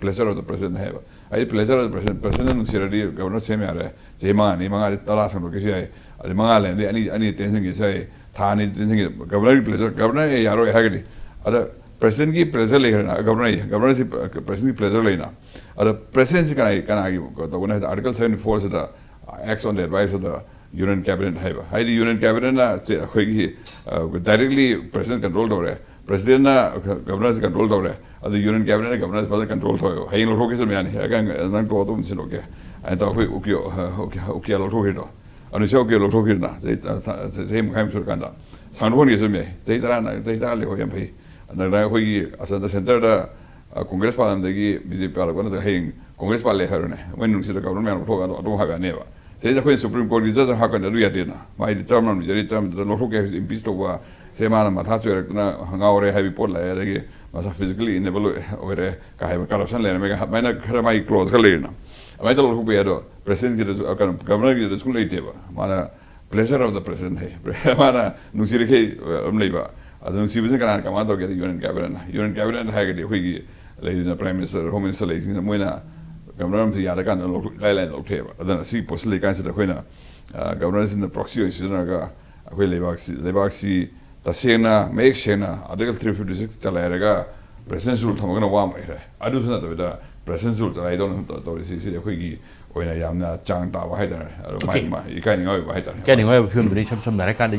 pleasure of the president ꯍꯥꯏꯌꯦꯕ꯫ ꯍꯥꯏꯗꯤ pleasure of the president, presidentꯅ ꯅꯨꯡꯁꯤꯔꯗꯤ governor ꯁꯦꯝ ꯌꯥꯔꯦ꯫ ꯆꯍꯤ ꯃꯉꯥꯅꯤ, ꯃꯉꯥꯗꯤ ꯇꯔꯥ ꯁꯥꯡꯗꯣꯛꯀꯦꯁꯨ ꯌꯥꯏ꯫ ꯑꯗꯩ ꯃꯉꯥ ꯂꯩꯔꯗꯤ ꯑꯅꯤ, ꯑꯅꯤ extensionꯒꯤꯁꯨ ꯌꯥꯏ꯫ ꯊꯥ ꯑꯅꯤ extensionꯒꯤ, governorꯒꯤ pleasure, governorꯅ ꯑꯦ ꯌꯥꯔꯣꯏ ꯍꯥꯏꯔꯒꯗꯤ꯫ ꯑꯗ presidentꯀꯤ pleasure ꯂꯩꯈ꯭ꯔꯦꯅ, governorꯒꯤ, governorꯁꯤ presidentꯀꯤ pleasure ꯂꯩꯅ꯫ ꯑꯗ presidentꯁꯤ ꯀꯅꯥꯒꯤ, ꯀꯅꯥꯒꯤ ꯇꯧꯒꯅꯤ ꯍꯥꯏꯗ, article seventy fourꯁꯤꯗ acts on the advice of the union cabinet ꯍꯥꯏꯕ꯫ ꯍꯥꯏꯗꯤ union cabinetꯅ ꯁꯦ ꯑꯩꯈꯣꯏꯒꯤ, ꯑ, directly president control ꯇꯧꯔꯦ, presidentꯅ governorꯁꯤ control ꯇꯧꯔꯦ, ꯑꯗꯨ union cabinetꯅ governorꯁꯤ ꯐꯖꯅ control ꯇꯧꯋꯦꯕ꯫ ꯍꯌꯦꯡ ꯂꯧꯊꯣꯛꯀꯦꯁꯨ ꯑꯗꯨꯝ ꯌꯥꯅꯤ꯫ "ꯑꯦ, ꯅꯪ ꯇꯣꯛꯑꯣ, ꯑꯗꯨꯝ ꯁꯤꯟꯗꯣꯛꯀꯦ" ꯍꯥꯏꯅ ꯇꯧꯔ ꯑꯩꯈꯣꯏ ꯎꯀꯤꯌꯥ, ꯑ, ꯎꯀꯤꯌꯥ, ꯎꯀꯤꯌꯥ ꯂꯧꯊꯣꯛꯈꯤꯗꯣ꯫ ꯑꯅꯨꯁꯤꯌꯥ ꯎꯀꯤꯌꯥ ꯂꯧꯊꯣꯛꯈꯤꯗꯅ ꯆꯍꯤ, ꯑ, ꯆꯍꯤ ꯃꯈꯥꯏꯃꯨꯛ ꯁꯨꯔꯀꯥꯟꯗ ꯁꯥꯡꯗꯣꯛꯍꯟꯒꯦꯁꯨ ꯑꯗꯨꯝ ꯌꯥꯏ꯫ ꯆꯍꯤ ꯇꯔꯥ, ꯆꯍꯤ ꯇꯔꯥ ꯂꯩꯍꯧ ꯌꯥꯝ ꯐꯩ꯫ ꯅꯠꯇ꯭ꯔꯒ ꯑꯩꯈꯣꯏꯒꯤ ꯑꯁꯣꯝꯗ centreꯗ, ꯑ, Congress ꯄꯥꯜꯂꯝꯗꯒꯤ BJP ꯄꯥꯜꯂꯛꯄ ꯅꯠꯇ꯭ꯔꯒ ꯍꯌꯦꯡ Congress ꯄꯥꯜꯂꯦ ꯍꯥꯏꯔꯣꯅꯦ, ꯃꯣꯏ ꯅꯨꯡꯁꯤꯠꯇ governor ꯃꯌꯥꯝ ꯂꯧꯊꯣꯛꯑꯒ ꯑꯗꯨꯝ ꯍꯥꯏꯕ ꯌꯥꯅꯦꯕ꯫ ꯁꯤꯗꯩꯗ ꯑꯩꯈꯣꯏꯅ Supreme Courtꯀꯤ judge ꯑꯃ ꯍꯥꯞꯀꯅꯤ, ꯑꯗꯨ ꯌꯥꯗꯦꯅ꯫ ꯃꯥꯏꯗꯤ term ꯑꯃ ꯂꯩꯖꯔꯤ, termꯗꯨꯗ ꯂꯧꯊꯣꯛꯀꯦ ꯍꯥꯏꯕꯁꯤ impeach ꯇꯧꯕ, ꯁꯦ ꯃꯥꯅ ꯃꯊꯥ ꯆꯣꯏꯔꯛꯇꯅ ꯉꯥꯎꯔꯦ ꯍꯥꯏꯕꯒꯤ ꯄꯣꯠ ꯂꯥꯛꯑꯦ, ꯑꯗꯒꯤ ꯃꯁꯥ physically unable ꯑꯣꯏꯔꯦ, ꯀꯥ ꯍꯥꯏꯕ corruption ꯂꯩꯔꯝꯃꯦ, ꯑꯗꯨꯃꯥꯏꯅ ꯈꯔ ꯃꯥꯒꯤ clause ꯈꯔ ꯂꯩꯔꯤꯅ꯫ ꯑꯗꯨꯃꯥꯏꯅ ꯇꯧꯔ ꯂꯧꯊꯣꯛꯄ ꯌꯥꯏ꯫ ꯑꯗꯣ presidentꯀꯤꯗꯁꯨ, ꯑ, ꯀꯩꯅꯣ, governorꯒꯤꯗꯁꯨ ꯂꯩꯇꯦꯕ꯫ ꯃꯥꯅ pleasure of the president ꯍꯥꯏ꯫ ꯃꯥꯅ ꯅꯨꯡꯁꯤꯔꯤꯈꯩ, ꯑ, ꯑꯗꯨꯝ ꯂꯩꯕ꯫ ꯑꯗꯨ ꯅꯨꯡꯁꯤꯕꯁꯤꯅ ꯀꯅꯥꯅ command ꯇꯧꯒꯦ ꯍꯥꯏꯗꯤ union cabinetꯅ꯫ Union cabinet ꯍꯥꯏꯔꯒꯗꯤ ꯑꯩꯈꯣꯏꯒꯤ ꯂꯩꯔꯤꯕ prime minister, home minister ꯂꯩꯔꯤꯁꯤꯡꯁꯤꯅ ꯃꯣꯏꯅ governorꯁꯤ ꯌꯥꯗꯀꯥꯟꯗ ꯂꯧꯊꯣꯛ-, ꯏꯂꯥꯏ ꯂꯥꯏꯅ ꯂꯧꯊꯣꯛꯑꯦꯕ꯫ ꯑꯗꯨꯅ ꯁꯤ ꯄꯣꯠꯁꯤ ꯂꯩꯀꯥꯟꯁꯤꯗ ꯑꯩꯈꯣꯏꯅ, ꯑ, governorꯁꯤꯅ proxy ꯑꯣꯏꯅ ꯁꯤꯖꯤꯟꯅꯔꯒ ꯑꯩꯈꯣꯏ ꯂꯩꯕꯥꯛꯁꯤ, ꯂꯩꯕꯥꯛꯁꯤ ꯇꯁꯦꯡꯅ ꯃꯌꯦꯛ ꯁꯦꯡꯅ article three fifty six ꯆꯂꯥꯏꯔꯒ president's rule ꯊꯝꯃꯒꯅ ꯋꯥ ꯑꯃ ꯑꯣꯏꯔꯦ꯫ ꯑꯗꯨꯁꯨ ꯅꯠꯇꯕꯤꯗ president's rule ꯆꯂꯥꯏꯗꯧꯅ ꯇꯧ-, ꯇꯧꯔꯤꯁꯤ, ꯁꯤꯗꯤ ꯑꯩꯈꯣꯏꯒꯤ ꯑꯣꯏꯅ ꯌꯥꯝꯅ ꯆꯥꯡ ꯇꯥꯕ ꯍꯥꯏꯇꯥꯔꯦ꯫ ꯑꯗꯣ ꯃꯥꯏ, Okay. ꯃꯥꯏ ꯏꯀꯥꯏꯅꯤꯡꯉꯥꯏ ꯑꯣꯏꯕ ꯍꯥꯏꯇꯥꯔꯦ꯫ ꯏꯀꯥꯏꯅꯤꯡꯉꯥꯏ ꯑꯣꯏꯕ ꯐꯤꯕꯝꯗꯨꯅꯤ ꯏꯁꯝ ꯁꯝꯅ ꯍꯥꯏꯔꯀꯥꯟꯗ